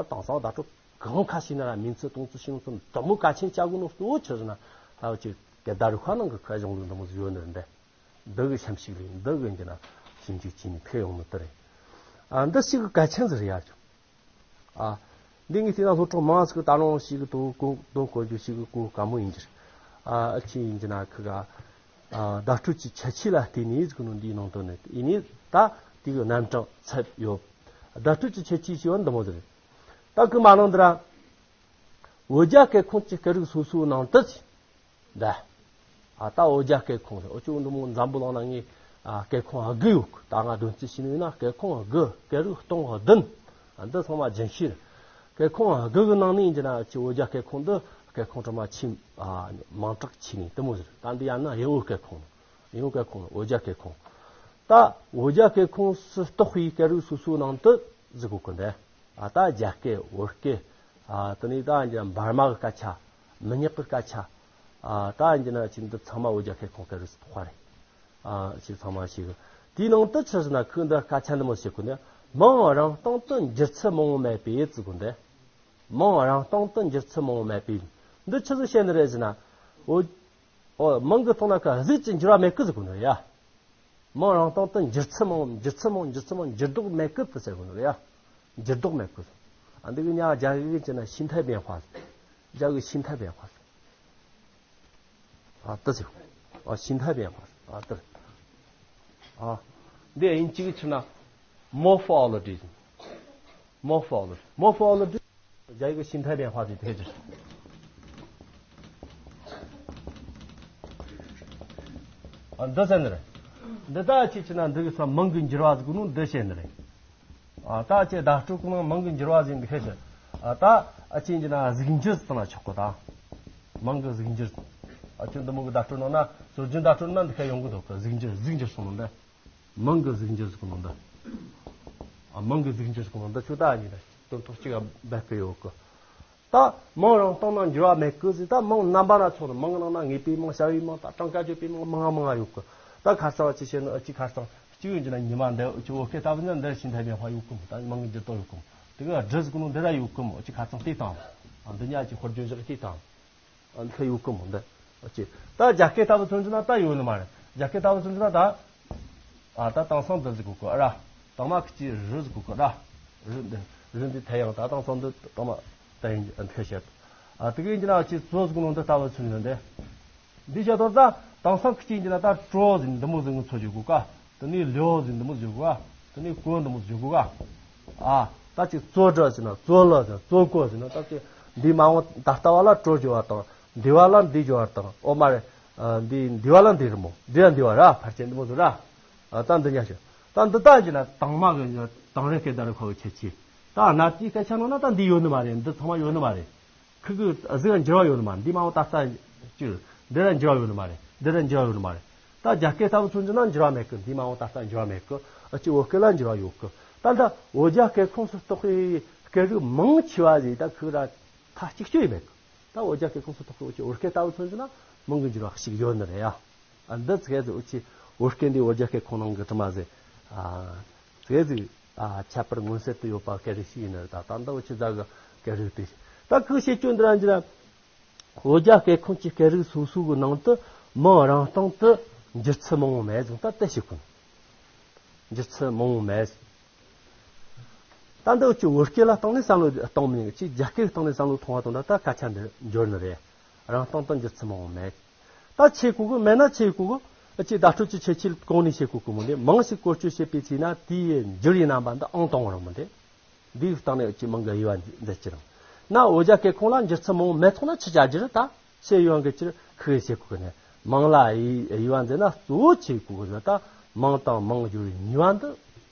དེང་སང་བརྡ་སྤྲོད་ གང་ཁ་ཤས་ན་ར་མིང་ཚིག་སྟོང་ཚིག་ཤིང་ཚིག་དུ་མོ་གལ་ཆེན་བྱ་དགོས་ནོ་གཙོ་བོ་ཆི་ཟེར་ན། ད་འུ་ཅི་གེ་ད་རུ་ཁ་ནང་གི་ཁ་གཞུང་ལུགས་འདི་མོ་ཟིག་ཡོད་ནི་རེད་འདི། འདི་གི་ཤམ་ཞིག་ལས་འདི་གི་འདི་ན་ཞིབ་འཇུག་བྱས་ནས་ཕེབས་ཡོང་ནི་དེ་རེད། ཨ་འདི་ཞིག་གི་གལ་ཆེན་ཟིག་རེད་ཡ། ཨ། འདི་ངས་བལྟས་ན་སློབ་གྲོགས་མང་ཟིག་གི་ད་རུང་ཞིག་གི་དོ་གོ་དོན་གོ་རྒྱུ་ཞིག་གི་གོ་དཀའ་མོ་ཡིན་གྱི། ཨ་ཨ་ཅི་ཡིན་གྱི་ན་ཁི་ག་ཨ་བརྡ་སྤྲོད་ཀྱི་ཁྱད་ཆོས་ལ་བརྟེན་ནས་ཟིག་གི་ནོ་འདིའི་ནང་དོན་ནི་ཡིན་ནི་ད་དེ་གི་རྣམ་གྲངས་ཚད་ཡོད། བརྡ་སྤྲོད་ཀྱི་ཁྱད་ཆོས་ཞེས་པ་འདི་མོ་ཟིག་རེད། ད་གི་མ་ནང་འདི་ར། བོད་རྒྱ་སྐད་ཁོངས་ཀྱི་སྐད་རིགས་སོ་སོའི་ནང་དུ། འདི། ཨ་ད་བོད་རྒྱ་སྐད་ཁོངས་རེད། འུ་ཅོ་འདི་མོ་འཛམ་བུ་གླིང་ན་ངས་ཨ་སྐད་ཁོངས་དགུ་ཡོད་གི། ད་ང་དོན་ཚན་ཞིག་ཡིན་ན་སྐད་ཁོངས་དགུ་སྐད་རིགས་སྟོང་བདུན། ཨ་འདི་ཚང་མ་རྒྱུན་ཤེས་རེད། སྐད་ཁོངས་དགུ་གི་ནང་ནས་ཡིན་གྱི་ན་ཅི་བོད་རྒྱ་སྐད་ཁོངས་འདི་སྐད་ཁོངས་གྲངས་མ་ཆེས་ཨ་མང་དྲགས་ཆེ་ནི་དེ་མོ་ཟིག་རེད། ད་འདི་ཡང་ན་དབྱིན་ཡུལ་སྐད་ཁོངས། དབྱིན་ཡུལ་སྐད་ཁོངས་བོད་རྒྱ་སྐད་ཁོངས། ད་བོད་རྒྱ་སྐད་ཁོངས་སུ་གཏོགས་པའི་སྐད་རིགས་སོ་སོའི་ནང་དུ་ཟིག་གོ་གི་འདི། ཨ་ད་རྒྱ་སྐད་བོད་སྐད། ཨ་དེ་ནས་ད་འདི་འབར་མ་གི་སྐད་ཆ། མི་ཉག་གི་སྐད་ཆ། ཨ་ད་འདི་ན་ཅི་འདི་ཚང་མ་བོད་རྒྱ་སྐད་ཁོངས་སྐད་རིགས་སུ་གཏོགས་པ་རེད། ཨ་ཅི་ཚང་མ་ཞིག་དེའི་ནང་དུ་ཆི་ཟེར་ན་ཁོས་འདི་སྐད་ཆ་འདི་མོ་བཤད་གོ་ནི། མིང་རང་སྟེང་དུ་འགྱུར་ཚུལ་མང་བོ་མེད་པས་ཟེར་གོ་འདི། མིང་རང་སྟེང་དུ་འགྱུར་ཚུལ་མང་བོ་མེད་པས། འདི་ཆི་ཟིག་བཤད་ནི་རེད་ཟེར་ན། འོ་འོ་མིང་གི་སྟེང་ན་ཁ་གཟུགས་ཀྱི་འགྱུར་བ་མེད་གི་ཟེར་གོ་ནི་རེད་ཡ། མིང་རང་སྟེང་དུ་འགྱུར་ཚུལ་མང་འགྱུར་ཚུལ་མང་འགྱུར་ཚུལ་མང་འགྱུར་ལྡོག་མེད་གི་ཟེར་གོ་ནི་རེད་ཡ། འགྱུར་ལྡོག་མེད་གི། ཨ་འདི་གི་ཉག་རྒྱ་གི་ཅི་ན་ཤིན་ཐའི་变化། རྒྱ་གི་ཤིན་ཐའི་变化། ཨ་དེ་ཟེར། ཨ་ཤིན་ཐའི་变化། ཨ་དེ། ཨ་འདི་དབྱིན་ཇི་གི་ཆི་ན་morphology། morphology། morphology། རྒྱ་ཡིག་གི་ཤིན་ཐའི་变化ཟེར་དེ་ཟེར། ཨ་འདི་ཟེར་ནི་རེད། འདི་ད་ཅི་ཆི་ན་འདི་གི་ས་མིང་གི་འགྱུར་བ་ཟེར་གོ་ནོ་འདི་བཤད་ནི་རེད། ཨ་ད་ཅི་བརྡ་སྤྲོད་གོ་ནོ་མིང་གི་འགྱུར་བ་ཟེར་འདི་ཁ་ཤས། ཨ་ད་ཨ་ཅི་འདི་ན་གཟུགས་འགྱུར་ཟེར་ན་ཆོག་གོ་ད། མིང་གི་གཟུགས་འགྱུར། ཨ་ཅི་འདི་མོ་གི་བརྡ་སྤྲོད་ནང་ན་སྲོལ་རྒྱུན་བརྡ་སྤྲོད་ན་འདི་ཁ་ཡོང་གི་འདུག་གི། གཟུགས་འགྱུར་གཟུགས་འགྱུར་གསུངས་ནོ་འདི། མིང་གི་གཟུགས་འགྱུར་ཟེར་གོ་ནོ་འདི། ཨ་མིང་གི་གཟུགས་འགྱུར་ཟེར་གོ་ནོ་འདི་ཆོ་ད་ཨ་ནི་རེད། དོན་ཐོག་གཅིག་ག་རྦད་དེ་ཡོད་གི། ད་མིང་རང་སྟེང་ན་འགྱུར་བ་མེད་གི་ཟེར། ད་མིང་རྣམ་པ་སྣ་ཚོགས་རེད། མིང་ནང་ན་ངེས་པའི་མིང་བྱ་བའི་མིང་ད་གྲངས་ཀ་བརྗོད་པའི་མིང་མང་ང་མང་ང་ཡོད་གི། ད་ཁ་སང་ཅི་བཤད་ན་ཨ་ཅི་ཁ་སང་གཅིག་ཡོད་ཀྱི་ན་ཉི་མ་འདི་ཨ་ཅི་བོད་སྐད་ལྟ་བུ་ན་འདི་ཤིན་ཐའི་变化ཡོད་གི་མོ། ད་མིང་གི་འགྱུར་ལྡོག་ཡོད་གི་མོ། དེ་ག་འབྲི་ཟེར་གོ་ནོ་འདི་ར་ཡོད་གི་མོ། ཨ་ཅི་ཁ་སང་བལྟས་དང་། ཨ་འདི་ཉག་ཅི་ཧོར་བརྗོད་བཞག་བལྟས་དང་། ཨ་འདི་ཡོད་གི་མོ་འདི། ཨ་ཅི། ད་རྒྱ་སྐད་ལྟ་བུ་མཚོན་གྱི་ན་ད་ཡོད་ནི་མ་རེད། རྒྱ་སྐད་ལྟ་བུ་མཚོན་གྱི་ན་ད། ཨ་ད་དེང་སང་འདི་ཟེར་གོ་གི་ར། དང་མ་ཁི་ཅི་རི་ཟེར་གོ་གི་ར། རི་འདི་རི་འདི་ཐའེ་དབྱང་ད་དེང་སང་འདི་དང་མ་ད་ཡིན་འདི་ཁ་ཤས། ཨ་དེ་གི་ཡིན་གྱི་ན་ཨ་ཅི་ཙོ་ཟེར་གོ་ནོ་འདི་ལྟ་བུ་མཚོན་གྱི་ན་འདི། འདི་བྱ་དོར་ད་དེང་སང་ཁི་ཅི་ཡིན་གྱི་ན་ད་ཀྲོ་ཟེར་འདི་མོ་ཟེར་ངུ་ཚོ་བརྗོད་གོ་ག། དེ་ནས་ལིའོ་ཟེར་འདི་མོ་བརྗོད་གོ་ག། དེ་ནས་ཀོ་འདི་མོ་བརྗོད་གོ་ག། ཨ་ད་ཅིག་ཙོ་ཏྲ་ཟེར་ན་ཙོ་ལ་ཟེར་ན་ཙོ་ཀོ་ཟེར་ན་ད་ཅིག་འདི་མ་འོངས་ད་ལྟ་བ་ལ་ཀྲོ་བརྗོད་པ་དང་འདི་བ་ལ་འདི་བརྗོད་པ་དང་ཨོ་མ་རེད། ཨ་འདི་འདི་བ་ལ་འདི་རེད་མོ། འདི་ལ་འདི་བ་ར་ཕར་ཕྱིན་འདི་མོ་ཟེར་ར། ཨ་ད་འདི་ཉག་ཤོད། ད་འདི་ད་ཡིན་གྱི་ན་དང་མ་གི་དང་རེ་སྐད་དང་རེ་ཁ་གི་ཁྱད་ཆོས། ད་གནའ་དུས་སྐད་ཆ་ནང་ན་ད་འདི་ཡོད་ནི་མ་རེད། འདི་ཚང་མ་ཡོད་ནི་མ་རེད། ཁི་གི་གཟུགས་ལ་འགྱུར་བ་ཡོད་ནི་མ་རེད། འདི་མ་འོངས་ད་ལྟ་ཅིག་འདི་ལ་འགྱུར་བ་ཡོད་ནི་མ་རེད། འདི་ལ་འགྱུར་བ་ཡོད་ནི་མ་རེད། ད་རྒྱ་སྐད་ལྟ་བུ་མཚོན་གྱི་ན་འགྱུར་བ་མེད་གི། འདི་མ་འོངས་ད་ལྟ་འགྱུར་བ་མེད་གི། ཨ་ཅི་བོད་སྐད་ལ་འགྱུར་བ་ཡོད་གི། ད་ལྟ་བོད་རྒྱ་སྐད་ཁོངས་སུ་གཏོགས་པའི་སྐད་རིགས་མང་ཆེ་བ་ཟིག་ད་ཁི་ར་མཐའ་གཅིག་གཅོད་ཡིན་མེད་གི། ད་བོད་རྒྱ་སྐད་ཁོངས་སུ་གཏོགས་པའི་ཨ་ཅི་བོད་སྐད་ལྟ་བུ་མཚོན་གྱི་ན་མིང་གི་འགྱུར་བ་ཞིག་ཡོད་ནི་རེད་ཡ། ཨ་འདི་ཙི་གེ་ཟིག་འུ་ཅི་བོད་སྐད་འདི་བོད་རྒྱ་སྐད་ཁོངས་ནང་གི་དྲི་མ་ཟིག་ཨ་ཙི་གེ་ཟིག་ཨ་ཁྱད་པར་མངོན་གསལ་དུ་ཡོད་པ་སྐད་རིགས་ཤིག་ཡིན་ནི་རེད། ད་ད་འདི་འུ་ཅི་ཛ་གི་སྐད་རིགས་དེ་ད་ཁོས་བཤད་རྒྱུ་འདི་ར་འདི་ར། བོད་རྒྱ་སྐད་ཁོངས་ཀྱི་སྐད་རིགས་སོ་སོ་གི་ནང་དུ་མིང་རང་སྟེང་དུ་འགྱུར་ཚུལ་མང་བོ་མེད་ཟེར། ད་དེ་ཤེས་དགོས། འགྱུར་ཚུལ་མང་བོ་མེད། ད་འདི་འུ་ཅི་བོད་སྐད་ལ་སྟེང་ནས་བསམ་བློ་གཏོང་མི་ཉན་གི། ཅིག་རྒྱ་སྐད་སྟེང་ནས་བསམ་བློ་གཏོང་བ་དང་ད་ད་སྐད་ཆ་འདི་འགྱུར་ནི་རེད། རང་སྟེང་དུ་འགྱུར་ཚུལ་མང་བོ་མེད། ད་ཆེ་གོ་གི་མེད་ན་ཆེ་གོ་གི། ཨ་ཅི་བརྡ་སྤྲོད་ཀྱི་ཁྱད་ཆོས་གོང་ནས་བཤད་གོ་གི་མོ་འདི། མིང་ཞིག་བཀོལ་སྤྱོད་བྱེད་པའི་ཚེ་ན་དེའི་འགྱུར་བའི་རྣམ་པ་འདི་ཨང་དང་པོ་རང་མོ་འདི། འདིའི་སྟེང་ནས་ཨ་ཅི་མིང་གི་དབྱེ་བ་མཛད་ཀྱི་རང་། ན་བོད་རྒྱ་སྐད་ཁོངས་ལ་འགྱུར་ཚུལ་མང་བོ་མེད་ཐོག་ན་ཆི་བྱ་རྒྱུ་རེད། ད་ཆེ་ཡོང་གི་ཅིར་ཁི་བཤད་གོ་གི་ནས་མིང་ལ་དབྱེ་བ་མཛད་ན་གཙོ་བོ་ཆེ་གོ་གི་ཟེར། ད་མིང་དང་མིང་སྦྱོར་བའི་ནུས་པ་འདི།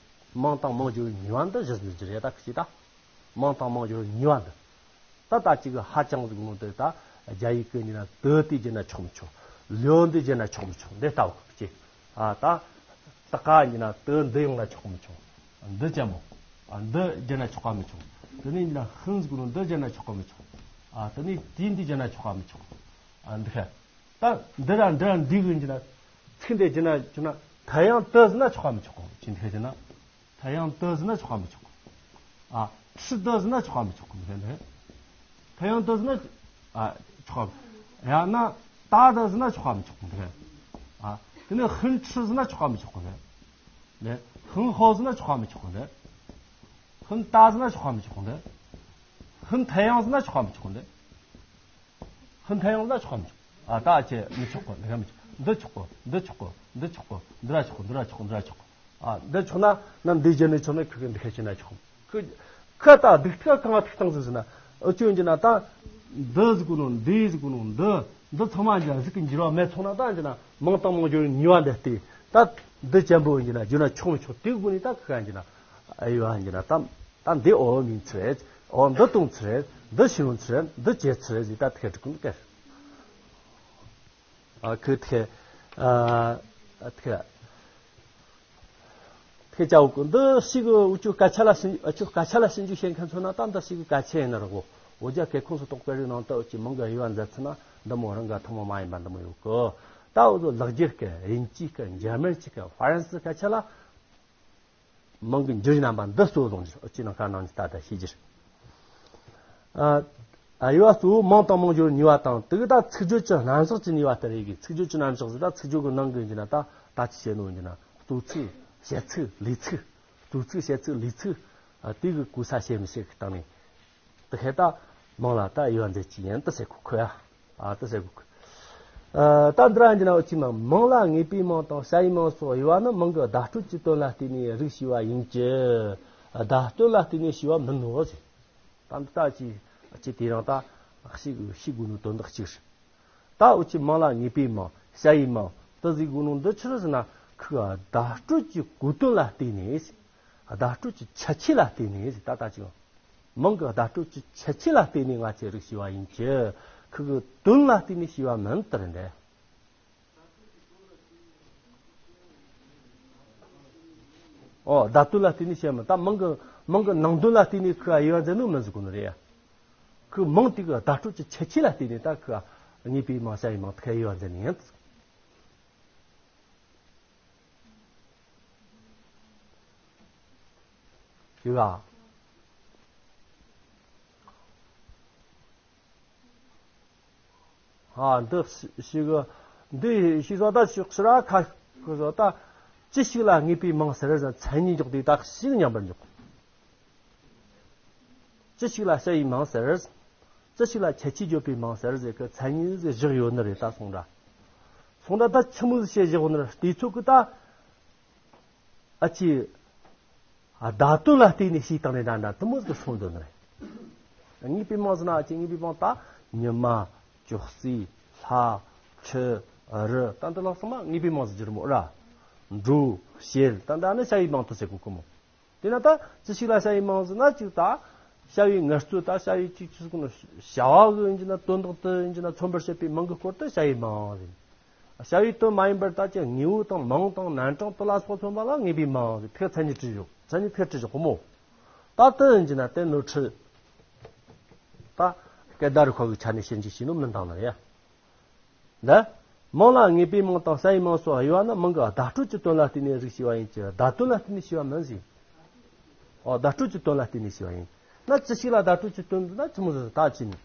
མིང་དང་མིང་སྦྱོར་བའི་ནུས་པ་འདི་གཞི་འཛིན་གྱི་རེད། ད་ཁི་ཅི་ད། མིང་དང་མིང་སྦྱོར་བའི་ནུས་པ་འདི། ད་ལྟ་གཅིག་གི་ཧ་ཅང་ཟིག་ནོ་དེ་ད་རྒྱ་ཡིག་གི་ཡིན་ན་དེ་དེ་བརྗོད་ན་ཆོག་མི་ཆོག་ལིའོ་འདི་བརྗོད་ན་ཆོག་མི་ཆོག་འདི་ལྟ་བུ་ཅིག་ཨ་ད་ད་ག་ཡིན་ན་དེ་འདི་ཡོང་ན་ཆོག་མི་ཆོག་འདི་ཅན་མོ། ཨ་འདི་བརྗོད་ན་ཆོག་ག་མི་ཆོག་དེ་ནས་ཡིན་ན་ཧིན་ཟིག་ནོ་འདི་བརྗོད་ན་ཆོག་ག་མི་ཆོག་ཨ་དེ་ནས་དེ་འདི་བརྗོད་ན་ཆོག་ག་མི་ཆོག་ཨ་འདི་ཁ་ད་འདི་ར་འདི་ར་འདི་གི་ཡིན་ན་ཚིག་འདི་བརྗོད་ན་ཆོག་ན་ཐ་ཡང་དེ་ཟེར་ན་ཆོག་ག་མི་ཆོག་གོ་ཅི་འདི་ཁ་བརྗོད་ན། ཐ་ཡང་དེ་ཟེར་ན་ཆོག་ག་མི་ཆོག་ཨ་ཁྲི་དེ་ཟེར་ན་ཆོག་ག་མི་ཆོག་གོ་མི་ཤེས་ནས། ཐེ་ཡང་དུ་ཟེར་ན་ཨ་ཆོག་གམ། ཡང་ན་ད་དུ་ཟེར་ན་ཆོག་གམ་ཆོག་གམ་འདི་རེད། ཨ་དེ་ནས་ཧུན་ཁྲི་ཟེར་ན་ཆོག་གམ་ཆོག་གམ་རེད། ཧུན་ཧོ་ཟེར་ན་ཆོག་གམ་ཆོག་གམ་རེད། ཧུན་ད་ཟེར་ན་ཆོག་གམ་ཆོག་གམ་རེད། ཧུན་ཐེ་ཡང་ཟེར་ན་ཆོག་གམ་ཆོག་གམ་རེད། ཧུན་ཐེ་ཡང་ཟེར་ན་ཆོག་གམ་ཆོག་ཨ་ད་ཅེ་མི་ཆོག་གམ་འདི་གམ་ཆོག་འདི་ཆོག་གམ་འདི་ཆོག་གམ་འདི་ཆོག་གམ་འདི་ར་ཆོག་གམ་འདི་ར་ཆོག་གམ་འདི་ར་ཆོག་གམ། ཨ་འདི་ཆོག་ན་ནམ་འདི་བཞིན་ནི་ཆོག་ནི་ཁུ་གི་འདི་ཁ་ཆེ་ན་ཆོག་གམ། ཁུ་ཁ་ད་སྡིག་ཐག་གང་ཐུག་བཏང་ཟིག་ཟེར་ན། ཨུ་ཅོ་ཡིན་གྱི་ན་ད་འདི་ཟིག་གོ་ནོ་འདི་ཟིག་གོ་ནོ་འདི་འདི་ཚང་མ་འཇིག་གི་འགྱུར་བ་མེད་ཚོང་ན་ད་ཡིན་གྱི་ན་མང་དང་མང་འགྱུར་ཉེས་པ་འདི་སྟེ། ད་འདི་ཅན་པོ་ཡིན་གྱི་ན་འགྱུར་ན་ཆོག་མི་ཆོག་དེ་གོ་ནི་ད་ཁ་ཡིན་གྱི་ན་ཨ་ཡོ་ཡིན་གྱི་ན་ད་ད་འདི་ཨོ་མིན་ཚུལ་རེད། ཨོ་འདི་གཏོང་ཚུལ་རེད། འདི་ཤི་རུང་ཚུལ་རེད། འདི་བྱེད་ཚུལ་རེད་ཟིག་ད་ཐེ་ཀྲི་ཀུན་ཀེར། ཨ་ཁུ་ཐེ་ཨ་ཐེ། ཐེ་ཅའོ་ཀུན་འདི་ཞིག་འུ་ཅུ་སྐད་ཆ་ལ་ཞིབ་འཇུག་སྐད་ཆ་ལ་ཞིབ་འཇུག་བྱེད་མཁན་ཚོ་ན་ད་འདི་ཞིག་གི་སྐད་ཆ་ཡིན་ན་རོ། འོ་ཇ་གལ་ཁོངས་སུ་གཏོགས་པའི་རིགས་ནང་དུ་འུ་ཅུ་མང་གི་དབྱེ་བ་མཛད་ཚུལ་ན་འདི་མོ་རང་ག་ཐུན་མོང་མ་ཡིན་པ་འདི་མོ་ཡོད་གི། ད་འུ་ཚོ་ལག་འཁྱེར་གི་དབྱིན་ཇི་གི་འཇར་མན་གཅིག་གི་ཧྥ་རན་སི་སྐད་ཆ་ལ་མང་གི་འགྱུར་རྣམ་པ་འདི་གཙོ་བཟུང་རྒྱུ་འུ་ཅུ་ནང་ཁ་ནང་གི་ད་ལྟ་ཤེས་རྒྱུ། ཨ་དབྱེ་བ་གཙོ་བོ་མང་དང་མང་འགྱུར་ཉེས་པ་དང་དེ་གི་ད་ཚིག་བརྗོད་ཀྱི་རྣམ་གཞག་གི་ཉེས་པ་ལྟར་ཡི་གེ། ཚིག་བརྗོད་ཀྱི་རྣམ་གཞག་ཟེར་ད་ཚིག་བརྗོད་ཀྱི་ནང་གི་ཡིན་གྱི་ན་ད་ད་ཅི་བྱེད་ནོ་ཡིན་གྱི་ན་གཙོ་ཚིག་བཤད་ཚིག་ལས་ཚིག་གཙོ་ཚིག་བཤད་ཚིག་ལས་ཚིག་ཨ་དེ་གི་གོ་ས་བྱེད་མི་བྱེད་གི་སྟེང་ནས་དེ་ཁེ་ད་མང་ལ་ད་དབྱེ་བ་མཛད་ཀྱི་ཡིན་ད་ཟེར་གོ་ཁོ་ཡ། ཨ་ད་ཟེར་གོ་ཁོ། ཨ་ད་འདི་ར་ཡིན་གྱི་ན་འུ་ཅུ་མ་མང་ལ་ངེས་པའི་མང་དང་བྱ་བའི་མང་སོགས་དབྱེ་བ་ནི་མང་གི་བརྡ་སྤྲོད་ཀྱི་དོན་ལ་བརྟེན་ནས་རིགས་ཞུས་པ་ཡིན་གྱི། བརྡ་སྤྲོད་ལ་བརྟེན་ནས་ཞུས་པ་མིན་ནོ་ཟེར། ད་འདི་ལྟ་ཅི་ཅི་དེ་རིང་ད་ཤེས་དགོས་ཤེས་དགོས་ནོ་དོན་དག་གཅིག་རེད། ད་འུ་ཅུ་མང་ལ་ངེས་པའི་མང་བྱ་བའི་མང་དུ་ཟེར་དགོས་ནོ་འདི་ཕྱིར་ཟེར་ན་ཁོས་བརྡ་སྤྲོད་ཀྱི་གོ་དོན་ལ་བརྟེན་ནས་བརྡ་སྤྲོད་ཀྱི་ཁྱད་ཆོས་ལ་བརྟེན་ནས་ད་ལྟ་ཅི་མང་གི་བརྡ་སྤྲོད་ཀྱི་ཁྱད་ཆོས་ལ་བརྟེན་ནས་ང་ཚོས་རིགས་ཞུས་པ་ཡིན་གྱི། ཁོ་གི་དོན་ལ་བརྟེན་ནས་ཞུས་པ་མིན་ལྟར་འདས། ཨོ་བརྡ་དོན་ལ་བརྟེན་ནས་བཤད་མིན་ད་མང་གི་མང་གི་ནང་དོན་ལ་བརྟེན་ནས་ཁོས་དབྱེ་བ་མཛད་ནོ་མིན་ཟེར་གོ་ནི་རེད་ཡ། ཁོས་མང་དེ་གི་བརྡ་སྤྲོད་ཀྱི་ཁྱད་ཆོས་ལ་བརྟེན་ནས་ད་ཁོས་ངེས་པའི་མང་བྱ་བའི་མང་དེ་ཁ་དབྱེ་བ་མཛད་ནི་ཡིན། ཡོད་ལ། ཨ་འདི་ཞིག་འདི་ཞིག་བཟོ་ལྟ་ཞིག་ཕྱིར་ཁ་ཁོ་བཟོ་ལྟ་ཅི་ཞིག་ལ་ངེས་པའི་མང་ཟེར་ཟེར་མཚན་ཉིད་འཇོག་དུས་དག་ཞིག་མཉམ་པར་འཇོག་ཅི་ཞིག་ལ་བྱ་བའི་མང་ཟེར། ཅི་ཞིག་ལ་ཁྱད་ཆོས་བརྗོད་པའི་མང་ཟེར་ཟེར་གི་མཚན་ཉིད་ཟིག་བཞག་ཡོད་ནི་རེད་ད་སོང་འདྲ། སོང་འདྲ་ད་ཆི་མོ་ཟིག་བྱས་བཞག་ནི་རེད་དུས་ཚོད་གི་ད། ཨ་ཅེ། བརྡ་དོན་ལ་བརྟེན་ནས་ཤེས་སྟངས་ནས་འདྲ་འདྲ་དུ་མོ་ཟིག་སོང་འདོད་ནི་རེད། ངེས་པའི་མང་ཟེར་ན་ཨ་ཅེ་ངེས་པའི་མང་ད་ཉི་མ། ཅོག་ཙེ། ལྷ། ཆུ། རི་ད་འདི་ལ་སོང་ན་ངེས་པའི་མང་ཟེར་རྒྱུ་རེད་མོ་ར། འགྲོ། བྱེད་ད་འདི་ནི་བྱ་བའི་མང་དུ་ཟེར་གོ་གི་མོ། དེས་ན་ད་ཅི་ཞིག་ལ་བྱ་བའི་མང་ཟེར་ན་ཅིག་ད། བྱ་བའི་ངལ་རྩོལ་ད་བྱ་བའི་ཅིག་ཅིག་ཟེར་གོ་ནོ། བྱ་བ་གི་ཡིན་གྱི་ན་དོན་དག་དེ་ཡིན་གྱི་ན་མཚོན་པར་བྱེད་པའི་མིང་གི་སྐོར་དུ་བྱ་བའི་མང་ཟེར། བྱ་བའི་དོན་མ་ཡིན་པར་ད་ཅི་དངོས་པོ་དང་མིང་དང་རྣམ་གྲངས་དེ་ལ་སོགས་མཚོན་པ་ལ་ངེས་པའི་མང་ཟེར་ཐེག་མཚན་ཉིད་བྲིས་བཞག་མཚན་ཉིད་ཐེག་བྲིས་བཞག་གོ་མོ། ད་དེ་ཡིན་གྱི་ན་དེ་ནོར་འཁྲུལ། ད་སྐད་བརྡ་རིག་པ་གི་ཆ་ནས་ཞིབ་འཇུག་བྱས་ནོ་མིན་དང་ན་ཡ། ལ། མང་ལ་ངེས་པའི་མང་དང་བྱ་བའི་མང་སོགས་དབྱེ་བ་ནི་མིང་གི་བརྡ་སྤྲོད་ཀྱི་དོན་ལ་བརྟེན་ནས་རིགས་ཞུས་པ་ཡིན་གྱི་བརྡ་དོན་ལ་བརྟེན་ནས་ཞུས་པ་མིན་ཟེར། ཨོ་བརྡ་སྤྲོད་ཀྱི་དོན་ལ་བརྟེན་ནས་ཞུས་པ་ཡིན། ན་ཅི་ཞིག་ལ་བརྡ་སྤྲོད་ཀྱི་དོན་ན་ཆི་མོ་ཟེར་ད་ཅི་ནི།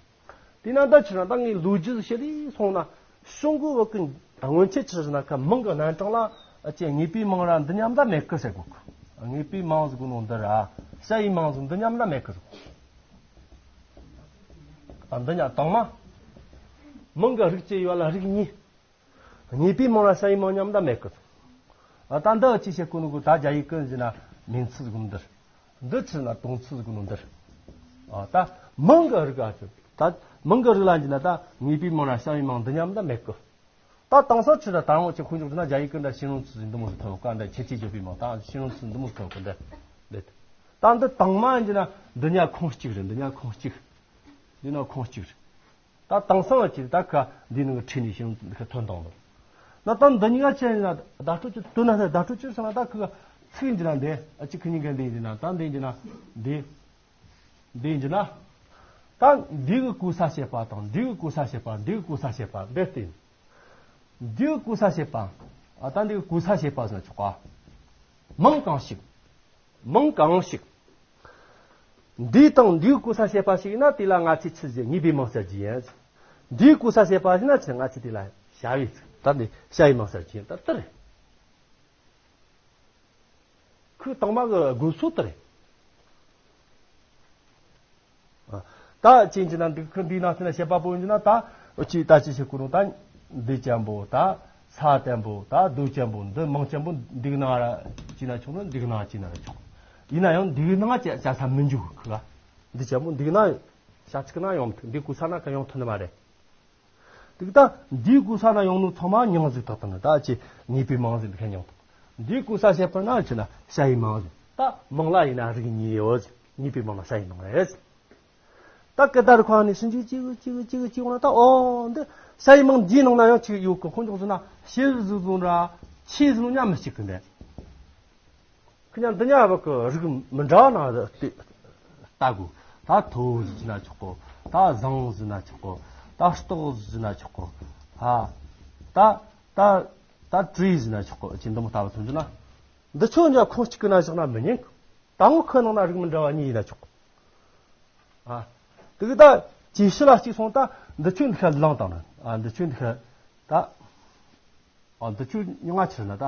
དེས་ན་ད་ཕྱིར་ན་ད་ངས་ལོ་རྒྱུས་ཤིག་ལས་སོང་ན་གཞུང་གི་བོད་ཀྱི་སྔོན་ཆད་ཕྱིར་ན་ཁ་མིང་གི་རྣམ་གྲངས་ལ་ཨ་ཅེ་ངེས་པའི་མང་ར་འདི་མཉམ་ད་མེད་གི་ཟེར་གོ་གི། ངེས་པའི་མང་ཟེར་གོ་ནོ་འདི་ར་བྱ་བའི་མང་ཟེར་འདི་མཉམ་ད་མེད་གི་ཟེར་གོ། ཨ་འདི་ཉག་དང་མ། མིང་གི་རིགས་གཅིག་ཡོད་ལ་རིགས་གཉིས། ངེས་པའི་མང་ལ་བྱ་བའི་མང་མཉམ་ད་མེད་གི། ཨ་ད་འདི་ཅི་བྱེད་གོ་ནོ་གོ་ད་རྒྱ་ཡིག་ཀུན་ཟེར་ན་མིང་ཚིག་གོ་ནོ་འདིར། འདི་ཕྱིར་ན་དོན་ཚིག་གོ་ནོ་འདིར། ཨ་ད་མིང་གི་རིགས་ཨ་ཅི། ད་མིང་གི་རིགས་ལ་འཇི་ན་ད་ངེས་པའི་མང་ལ་བྱ་བའི་མང་འདི་མཉམ་ད་མེད་གི། ད་དེང་སང་ཕྱིར་ད་དང་པོ་ཅི་ཁོང་ཆོག་ན་རྒྱ་ཡིག་ཀུན་ད་ཤིང་རུང་ཚིག་འདི་མོ་ཟིག་ཐོབ་ག་འདི་ཁྱད་ཆོས་བརྗོད་པའི་མང་ད་ཤིང་རུང་ཚིག་འདི་མོ་ཟིག་ཐོབ་གི་འདི། འདི། ད་འདི་དང་མ་འཇི་ན་འདི་ཉག་ཁོངས་གཅིག་རེད། འདི་ཉག་ཁོངས་གཅིག་འདི་ན་ཁོངས་གཅིག་རེད། ད་དེང་སང་ཅི་ད་ཁ་འདི་ནང་གི་ཁྲིད་ནས་ཤིང་འདི་ཁ་ཐོན་དང་ལོ། ན་ད་འདི་གཉིས་ཀ་ཅི་ཡིན་ན་བརྡ་སྤྲོད་ཀྱི་དོན་ན་བརྡ་སྤྲོད་ཀྱི་སོང་ན་ད་ཁ་ཚིག་འཇི་ན་འདི་ཨ་ཅི་ཁ་གཉིས་ཀ་འདི་འཇི་ན་ད་འདི་འཇི་ན་འདི། འདི་འཇི་ན། ད་འདི་གི་གོ་ས་བཤད་པ་དང་འདི་གི་གོ་ས་བཤད་པ་འདི་གི་གོ་ས་བཤད་པ་འདི་སྟེ། འདི་གི་གོ་ས་བཤད་པ། ཨ་ད་འདི་གི་གོ་ས་བཤད་པ་ཟེར་ན་ཆོག་ག་མིང་གང་ཞིག་མིང་གང་ཞིག་འདི་དང་འདིའི་གོ་ས་བཤད་པ་ཞིག་ཡིན་ན་དེ་ལ་ང་ཚོས་ཆི་ཟེར། ངེས་པའི་མིང་ཟེར་རྒྱུ་ཡིན། འདིའི་གོ་ས་བཤད་པ་ཞིག་ན་ཆི། ང་ཚོས་དེ་ལ་བྱ་བའི་ཚིག་ད་འདི་བྱ་བའི་མིང་ཟེར་རྒྱུ་ཡིན། ད་དེ་རེད། ཁོས་དང་མ་གི་དགོས་སོ་དེ་རེད། ཨ། ད་ཅི་ཡིན་ན་འདི་ཁོས་འདིའི་ནང་ཚན་ན་བཤད་པ་པོ་ཡིན་ན། ད་འུ་ཅི་ད་ཅི་བྱེད་དགོས་རུང་ད་འདི་ཅན་པོ། ད་ས་དན་པོ། ད་རྡོ་ཅན་པོ། འདི་མིང་ཅན་པོ་འདི་ནང་ར་ཅི་ན་ཆོག་ནི། འདི་ནང་ཅི་ན་ར་ཆོག་ཡིན་ན་ཡང་འདི་ནང་ཅི་ཅ་ས་མི་འཇུག་གི། འདི་ཅན་པོ་འདི་ནང་བྱ་ཚིག་ན་ཡོང་མི་ཐུབ། འདི་གོ་ས་ན་ག་ཡོང་ཐུབ་ནི་མ་རེད། དེ་ད་འདིའི་གོ་ས་ན་ཡོང་ནོ་ཚང་མ་མིང་ཟིག་ཐག་ཐག་ནི། ད་ཅི་ངེས་པའི་མིང་ཟིག་འདི་ཁ་མིང་ཐག་འདིའི་གོ་ས་བཤད་པ་ན་ཆི་ན་བྱ་ཡི་མིང་ཟིག་ད་མིང་ལ་ཡིན་ན་རིགས་གཉིས་ཡོད། ངེས་པའི་མིང་ལ་བྱ་ཡི་མིང་རེད། ད་སྐད་བརྡ་རིག་པ་ནས་ཕྱིན་ཅི་ཅི་ཅི་ཅི་འོང་ན། ད་ཨོ་འདི་བྱ་ཡི་མིང་འདིའི་ནང་ན་ཡང་ཅིག་ཡོད་གི། ཁོང་ཚོ་ཟེར་ན་ཤེས་བཟོ་བཟོ་འདྲ་ཆེས་བཟོ་ཉམས་མི་གཅིག་གི་འདི། ཁི་ཉ་འདི་ཉ་བ་གི་རིགས་མི་འདྲ་བ་ནང་དེ་ལྟ་དགོས། ད་མཐོ་ཟེར་ན་ཆོག་གོ། ད་བཟང་ཟེར་ན་ཆོག་གོ། ད་སྟོགས་ཟེར་ན་ཆོག་གོ། ད་ད་ད་ད་བྲིས་ཟེར་ན་ཆོག་གོ། ཅི་འདི་མོ་ལྟ་བུ་ཐོན་རྒྱུ་ན། འདི་ཚོ་ཉ་ཁོངས་གཅིག་གི་ན་བཞག་ན་མི་ཉན་གི། ད་ངོ་ཁོ་ནང་ན་རིགས་མི་འདྲ་བ་གཉིས་ཡིན་ན་ཆོག་གོ། ཨ། དེ་གི་ད་ཇེ་ཕྱི་ལ་གཅིག་སོང་། ད་འདི་ཚོ་འདི་ཁ་ལངས་བཏང་ན། ཨ། འདི་ཚོ་འདི་ཁ་ད། ཨ། འདི་ཚོ་མྱིང་ང་ཆི་ན་ད་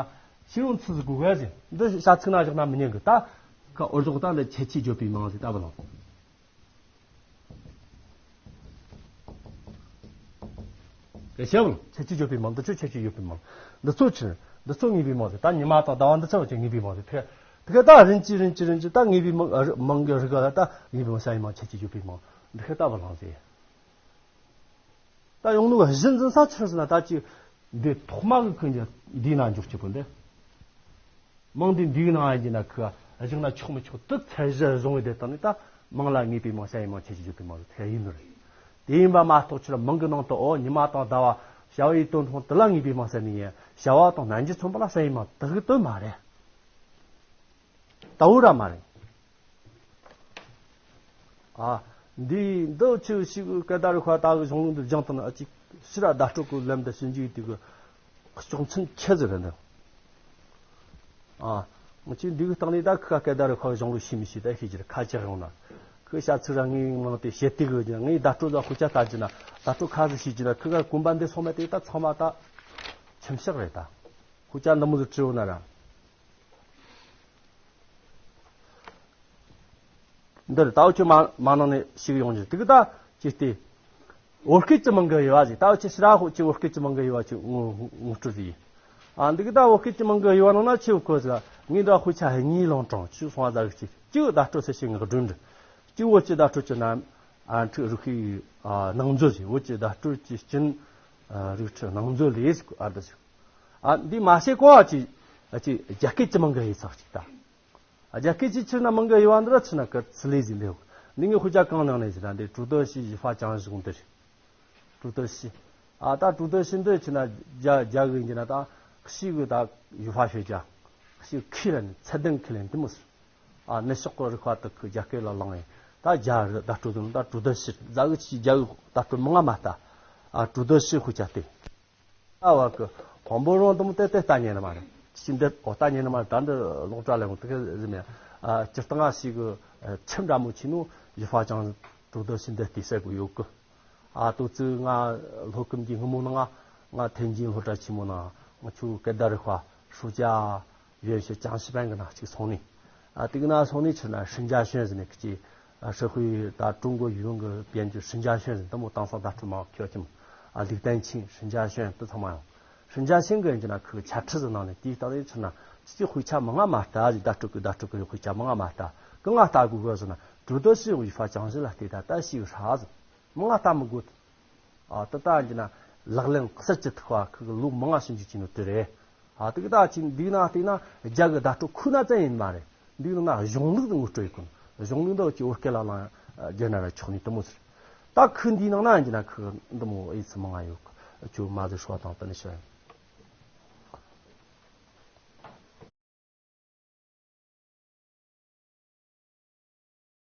ཕྱི་རོལ་ཚུལ་ཟིག་གོ་ག་ཟིག་འདི་བྱ་ཚིག་ན་བཞག་ན་མི་ཉན་གི། ད་ཁ་འོར་ཟོག་ད་འདི་ཁྱད་ཆོས་བརྗོད་པའི་མིང་ཟིག་ད་བུ་ལོང་། གལ་ཆེ་བུ་ཁྱད་ཆོས་བརྗོད་པའི་མིང་། འདི་ཚོ་ཁྱད་ཆོས་བརྗོད་པའི་མིང་། འདི་ཚོ་ཆི། འདི་ཚོ་ངེས་པའི་མིང་ཟིག་ད་ཉི་མ་དང་ཟླ་བ་འདི་ཚོ་ཁྱད་ངེས་པའི་མིང་ཟིག་དེ་དེ་ག་ད་རིན་གྱིས་རིན་གྱིས་རིན་གྱིས་ད་ངེས་པའི་མིང་། ཨ། རི་མིང་གི་རིགས་ལ་ད་ངེས་པའི་མིང་བྱ་ཡི་མིང་ཁྱད་ཆོས་བརྗོད་པའི་མིང་འདི་ཁ་ད་བུ་ལོང་ཟིག་ད་ཡོང་ནོ་གཞི་འཛིན་ས་ཆི་ཟེར་ན། ད་ཅི་འདི་ཐོག་མ་གི་ཁོ་འདི་འདིའི་ནང་འཇོག་ཆེ་པོ་འདི། མིང་འདི་འདིའི་ནང་ཡིན་གྱི་ན་ཁོ་བཞག་ན་ཆོག་མི་ཆོག་དེ་ཚད་གཞི་བཟུང་བའི་དེ་དང་ནི། ད་མིང་ལ་ངེས་པའི་མིང་བྱ་ཡི་མིང་ཁྱད་ཆོས་བརྗོད་པའི་མིང་དེ་ཡིན་ནོ་རེད། དེ་ཡིན་པ་མ་གཏོགས་ཆི་ལ་མིང་གི་ནང་དུ་ཨོ་ཉི་མ་དང་ཟླ་བ་བྱ་བའི་དོན་མཐོང་དེ་ལ་ངེས་པའི་མིང་ཟེར་ནི་ཡིན། བྱ་བ་དང་རྣམ་འགྱུར་མཚོན་པ་ལ་བྱ་ཡི་མིང་དེ་གི་དོན་མ་རེད། ད་འུ་ར་མ་རེད། ཨ། འདི་འདི་ཆི་ཞིག་སྐད་བརྡ་རིག་པ་ད་གི་གཞུང་ལུགས་འདི་སྦྱངས་བཏང་ན། ཨ་ཅིག་ཕྱི་ར་བརྡ་སྤྲོད་གི་ལམ་དུ་ཞིབ་འཇུག་དེ་གི་ཕྱོགས་མཚན་ཁྱད་ཟེར་ར་འདི། ཨ། ང་ཅི་འདི་གི་སྟེང་ནས་ད་ཁི་ཁ་སྐད་བརྡ་རིག་པ་གི་གཞུང་ལུགས་ཤེས་མི་ཤེས་ད་ཤེས་ཀྱི་རེད། ཁ་ཆག་ཡོང་ན་ཁི་བྱ་ཚིག་ར་ངའི་ནང་དེ་བཤད་དེ་གི་ངའི་བརྡ་སྤྲོད་ལ་དཔེ་ཆ་ལྟ་རྒྱུ་ན། བརྡ་སྤྲོད་ཁ་ཟིག་ཤེས་རྒྱུ་ན། ཁི་ཁ་གོམ་པ་འདི་སོང་མེད་དེ་ད་ཚང་མ་ད་ཁྱིམ་ཤག་རེད། ད་དཔེ་ཆ་འདི་མོ་ཟིག་བྲིས་ཡོང་ན་ར། འདིར་ད་འུ་ཆོ་མ་མ་ནང་ནས་ཞིག་ཡོང་རྒྱུ་དེ་གི་ད་ཅི་སྟེ། བོད་སྐད་ཀྱི་མིང་གི་དབྱེ་བ་ཟིག་ད་འུ་ཆོ་ཕྱི་ར་ཧོ་ཅི་བོད་སྐད་ཀྱི་མིང་གི་དབྱེ་བ་ཅིག་ངོ་ངོ་སྤྲོད་ཟིག་ཨ། འདི་གི་ད་བོད་སྐད་ཀྱི་མིང་གི་དབྱེ་བ་ནང་ན་ཆེ་བོ་ཁོ་ཟིག་ངས་འདྲ་དཔེ་ཆ་གཉིས་ལོང་དྲང་ཆུ་སོང་བ་ཟ་གི་ཅིག་གཅིག་བརྡ་སྤྲོད་ཟེར་ཞིག་ངག་སྒྲོན་འདྲི། གཅིག་བོད་ཀྱི་བརྡ་སྤྲོད་ཀྱི་ནང་ཨ་འཁྲིད་རིགས་ཤིག་ཨ་ནང་མཛོད་ཟིག་བོད་ཀྱི་བརྡ་སྤྲོད་ཀྱི་སྤྱིན་ཨ་རིགས་འཁྲིད་ནང་མཛོད་ལས་ཟིག་ཨ་འདི་ཟིག་ཨ་འདི་མ་ཤེས་གོ་ཨ་ཅི་ཨ་ཅི་རྒྱ་སྐད་ཀྱི་མིང་གི་དབྱེ་ཚག་ཅིག་ད། རྒྱ་སྐད་ཀྱི་ཆི་ན་མིང་གི་དབྱེ་བ་འདི་ར་ཆི་ན་གི་ཚི་ལེ་ཟིན་ལེའོ། འདི་ངའི་དཔེ་ཆ་གང་ནང་ནས་ཟིན་ན་འདི་ཀྲུའུ་ཏོ་ཤི་ཡི་ཧྥ་ཅང་ཞིག་འདི་རེད། ཀྲུའུ་ཏོ་ཤི། ཨ་ད་ཀྲུའུ་ཏོ་ཤི་འདི་ཆི་ན་རྒྱ་རྒྱ་གི་ཡིན་གྱི་ན་ད་ཤི་གི་ད་ཡི་ཧྥ་ཤོད་ཅ། ཤི་ཁི་ལན་ཚད་ལྡན་ཁི་ལན་འདི་མོ་ཟིན། ཨ་ནི་ཤོག་གི་རིག་པ་དག་གི་རྒྱ་སྐད་ལ་བླངས་ཡིན། ད་རྒྱ་རི་བརྡ་སྤྲོད་དུ་ད་ཀྲུའུ་ཏོ་ཤི་རྒྱ་གི་ཆི་རྒྱ་གི་བརྡ་སྤྲོད་མང་ང་མ་ལྟ། ཨ་ཀྲུའུ་ཏོ་ཤི་དཔེ་ཆ་སྟེ། ཨ་བ་གི་ཁོང་པོ་རོང་དུ་མོ་ཏེ་ཏེ་ལྟ་ཉན་ནི་མ་རེད། ཅི་འདི་ཨོ་ལྟ་ཉན་ནི་མ་རེད། ད་འདི་ལོག་དྲ་ལས་འོང་དུ་གི་ཟི་མེ། ཨ་སྤྱིར་བཏང་ང་ཞིག་གི་ཁྱིམ་འདྲ་མོ་ཆེ་ནོ་ཡི་ཧྥ་ཅང་ཀྲུའུ་ཏོ་ཤི་འདི་ལྟའི་ཟེར་གི་ཡོད་གི། ཨ་ཏོ་ཙི་ང་སློབ་ཁང་གི་སྔོན་མོ་ནང་ང་ང་ཐེན་ཅིན་སློབ་གྲྭ་ཆེན་མོ་ནང་ང་ཆུ་སྐད་བརྡ་རིག་པ་暑假 语言学讲习班 གི་ནང་གཅིག་སོང་ནི། ཨ་དེ་གི་ནང་སོང་ནི་ཆི་ན་ཧྲིན་ཅ་ཤོན་ཟེར་ནི་གཅིག་ཨ་社会ད་中国语文 གི་编剧 ཧྲིན་ཅ་ཤོན་ཟེར་དེ་མོ་དེང་སང་ད་ཁྲོད་མང་ཁྱོད་ཀྱི་མོ། ཨ་ལིག་ཏན་ཆིང་ཧྲིན་ཅ་ཤོན་དེ་ཚང་མ་ཡོང་། ཧྲིན་ཅ་ཤོན་གི་ཡིན་གྱི་ན་ཁོའི་ཆ་ཁྲི་ཟེར་ནང་ནས་དེའི་སྟེང་ནས་ཆི་ན་ཅི་ཅི་དཔེ་ཆ་མང་ང་མ་ལྟ་ཟིག་བརྡ་སྤྲོད་གི་བརྡ་སྤྲོད་གི་དཔེ་ཆ་མང་ང་མ་ལྟ། གི་ང་ལྟ་དགོས་གི་ཟེར་ན་ཀྲུའུ་ཏོ་ཤི་ཡི་ཧྥ་ཅང་ཞི་ལ་བལྟས་ད་ལྟ་ཤི་ཧྲ་ཟེར། མང་ང་ལྟ་མི་དགོས། ཨ་ད་ལྟ་ཡིན་ན་ལག་ལེན་གསར་གྱི་ཐུག་པ་ཁོ་གི་ལོ་མང་ང་ཞིབ་འཇུག་བྱས་ནོ་དེ་རེད། ཨ་དེ་གི་ད་ཅིག་འདི་ན་བལྟས་ན་རྒྱ་གི་བརྡ་སྤྲོད་ཁོ་ན་ཙམ་ཡིན་མ་རེད། འདི་ན་གཞུང་ལུགས་དེ་ངོ་སྤྲོད་ཡོད་གི། གཞུང་ལུགས་འདི་ཅིག་བོད་སྐད་ལ་ལ་བསྒྱུར་ན་ར་ཆོག་ནི་དེ་མོ་ཟེར། ད་ཁོ་འདིའི་ནང་ན་ཡིན་གྱི་ན་ཁོ་འདི་མོ་ཨེ་ཚི་མང་ང་ཡོད་གི། ཁྱོད་མ་ཟེར་ཧྲོ་དང་དེ་ནི་ཤོད།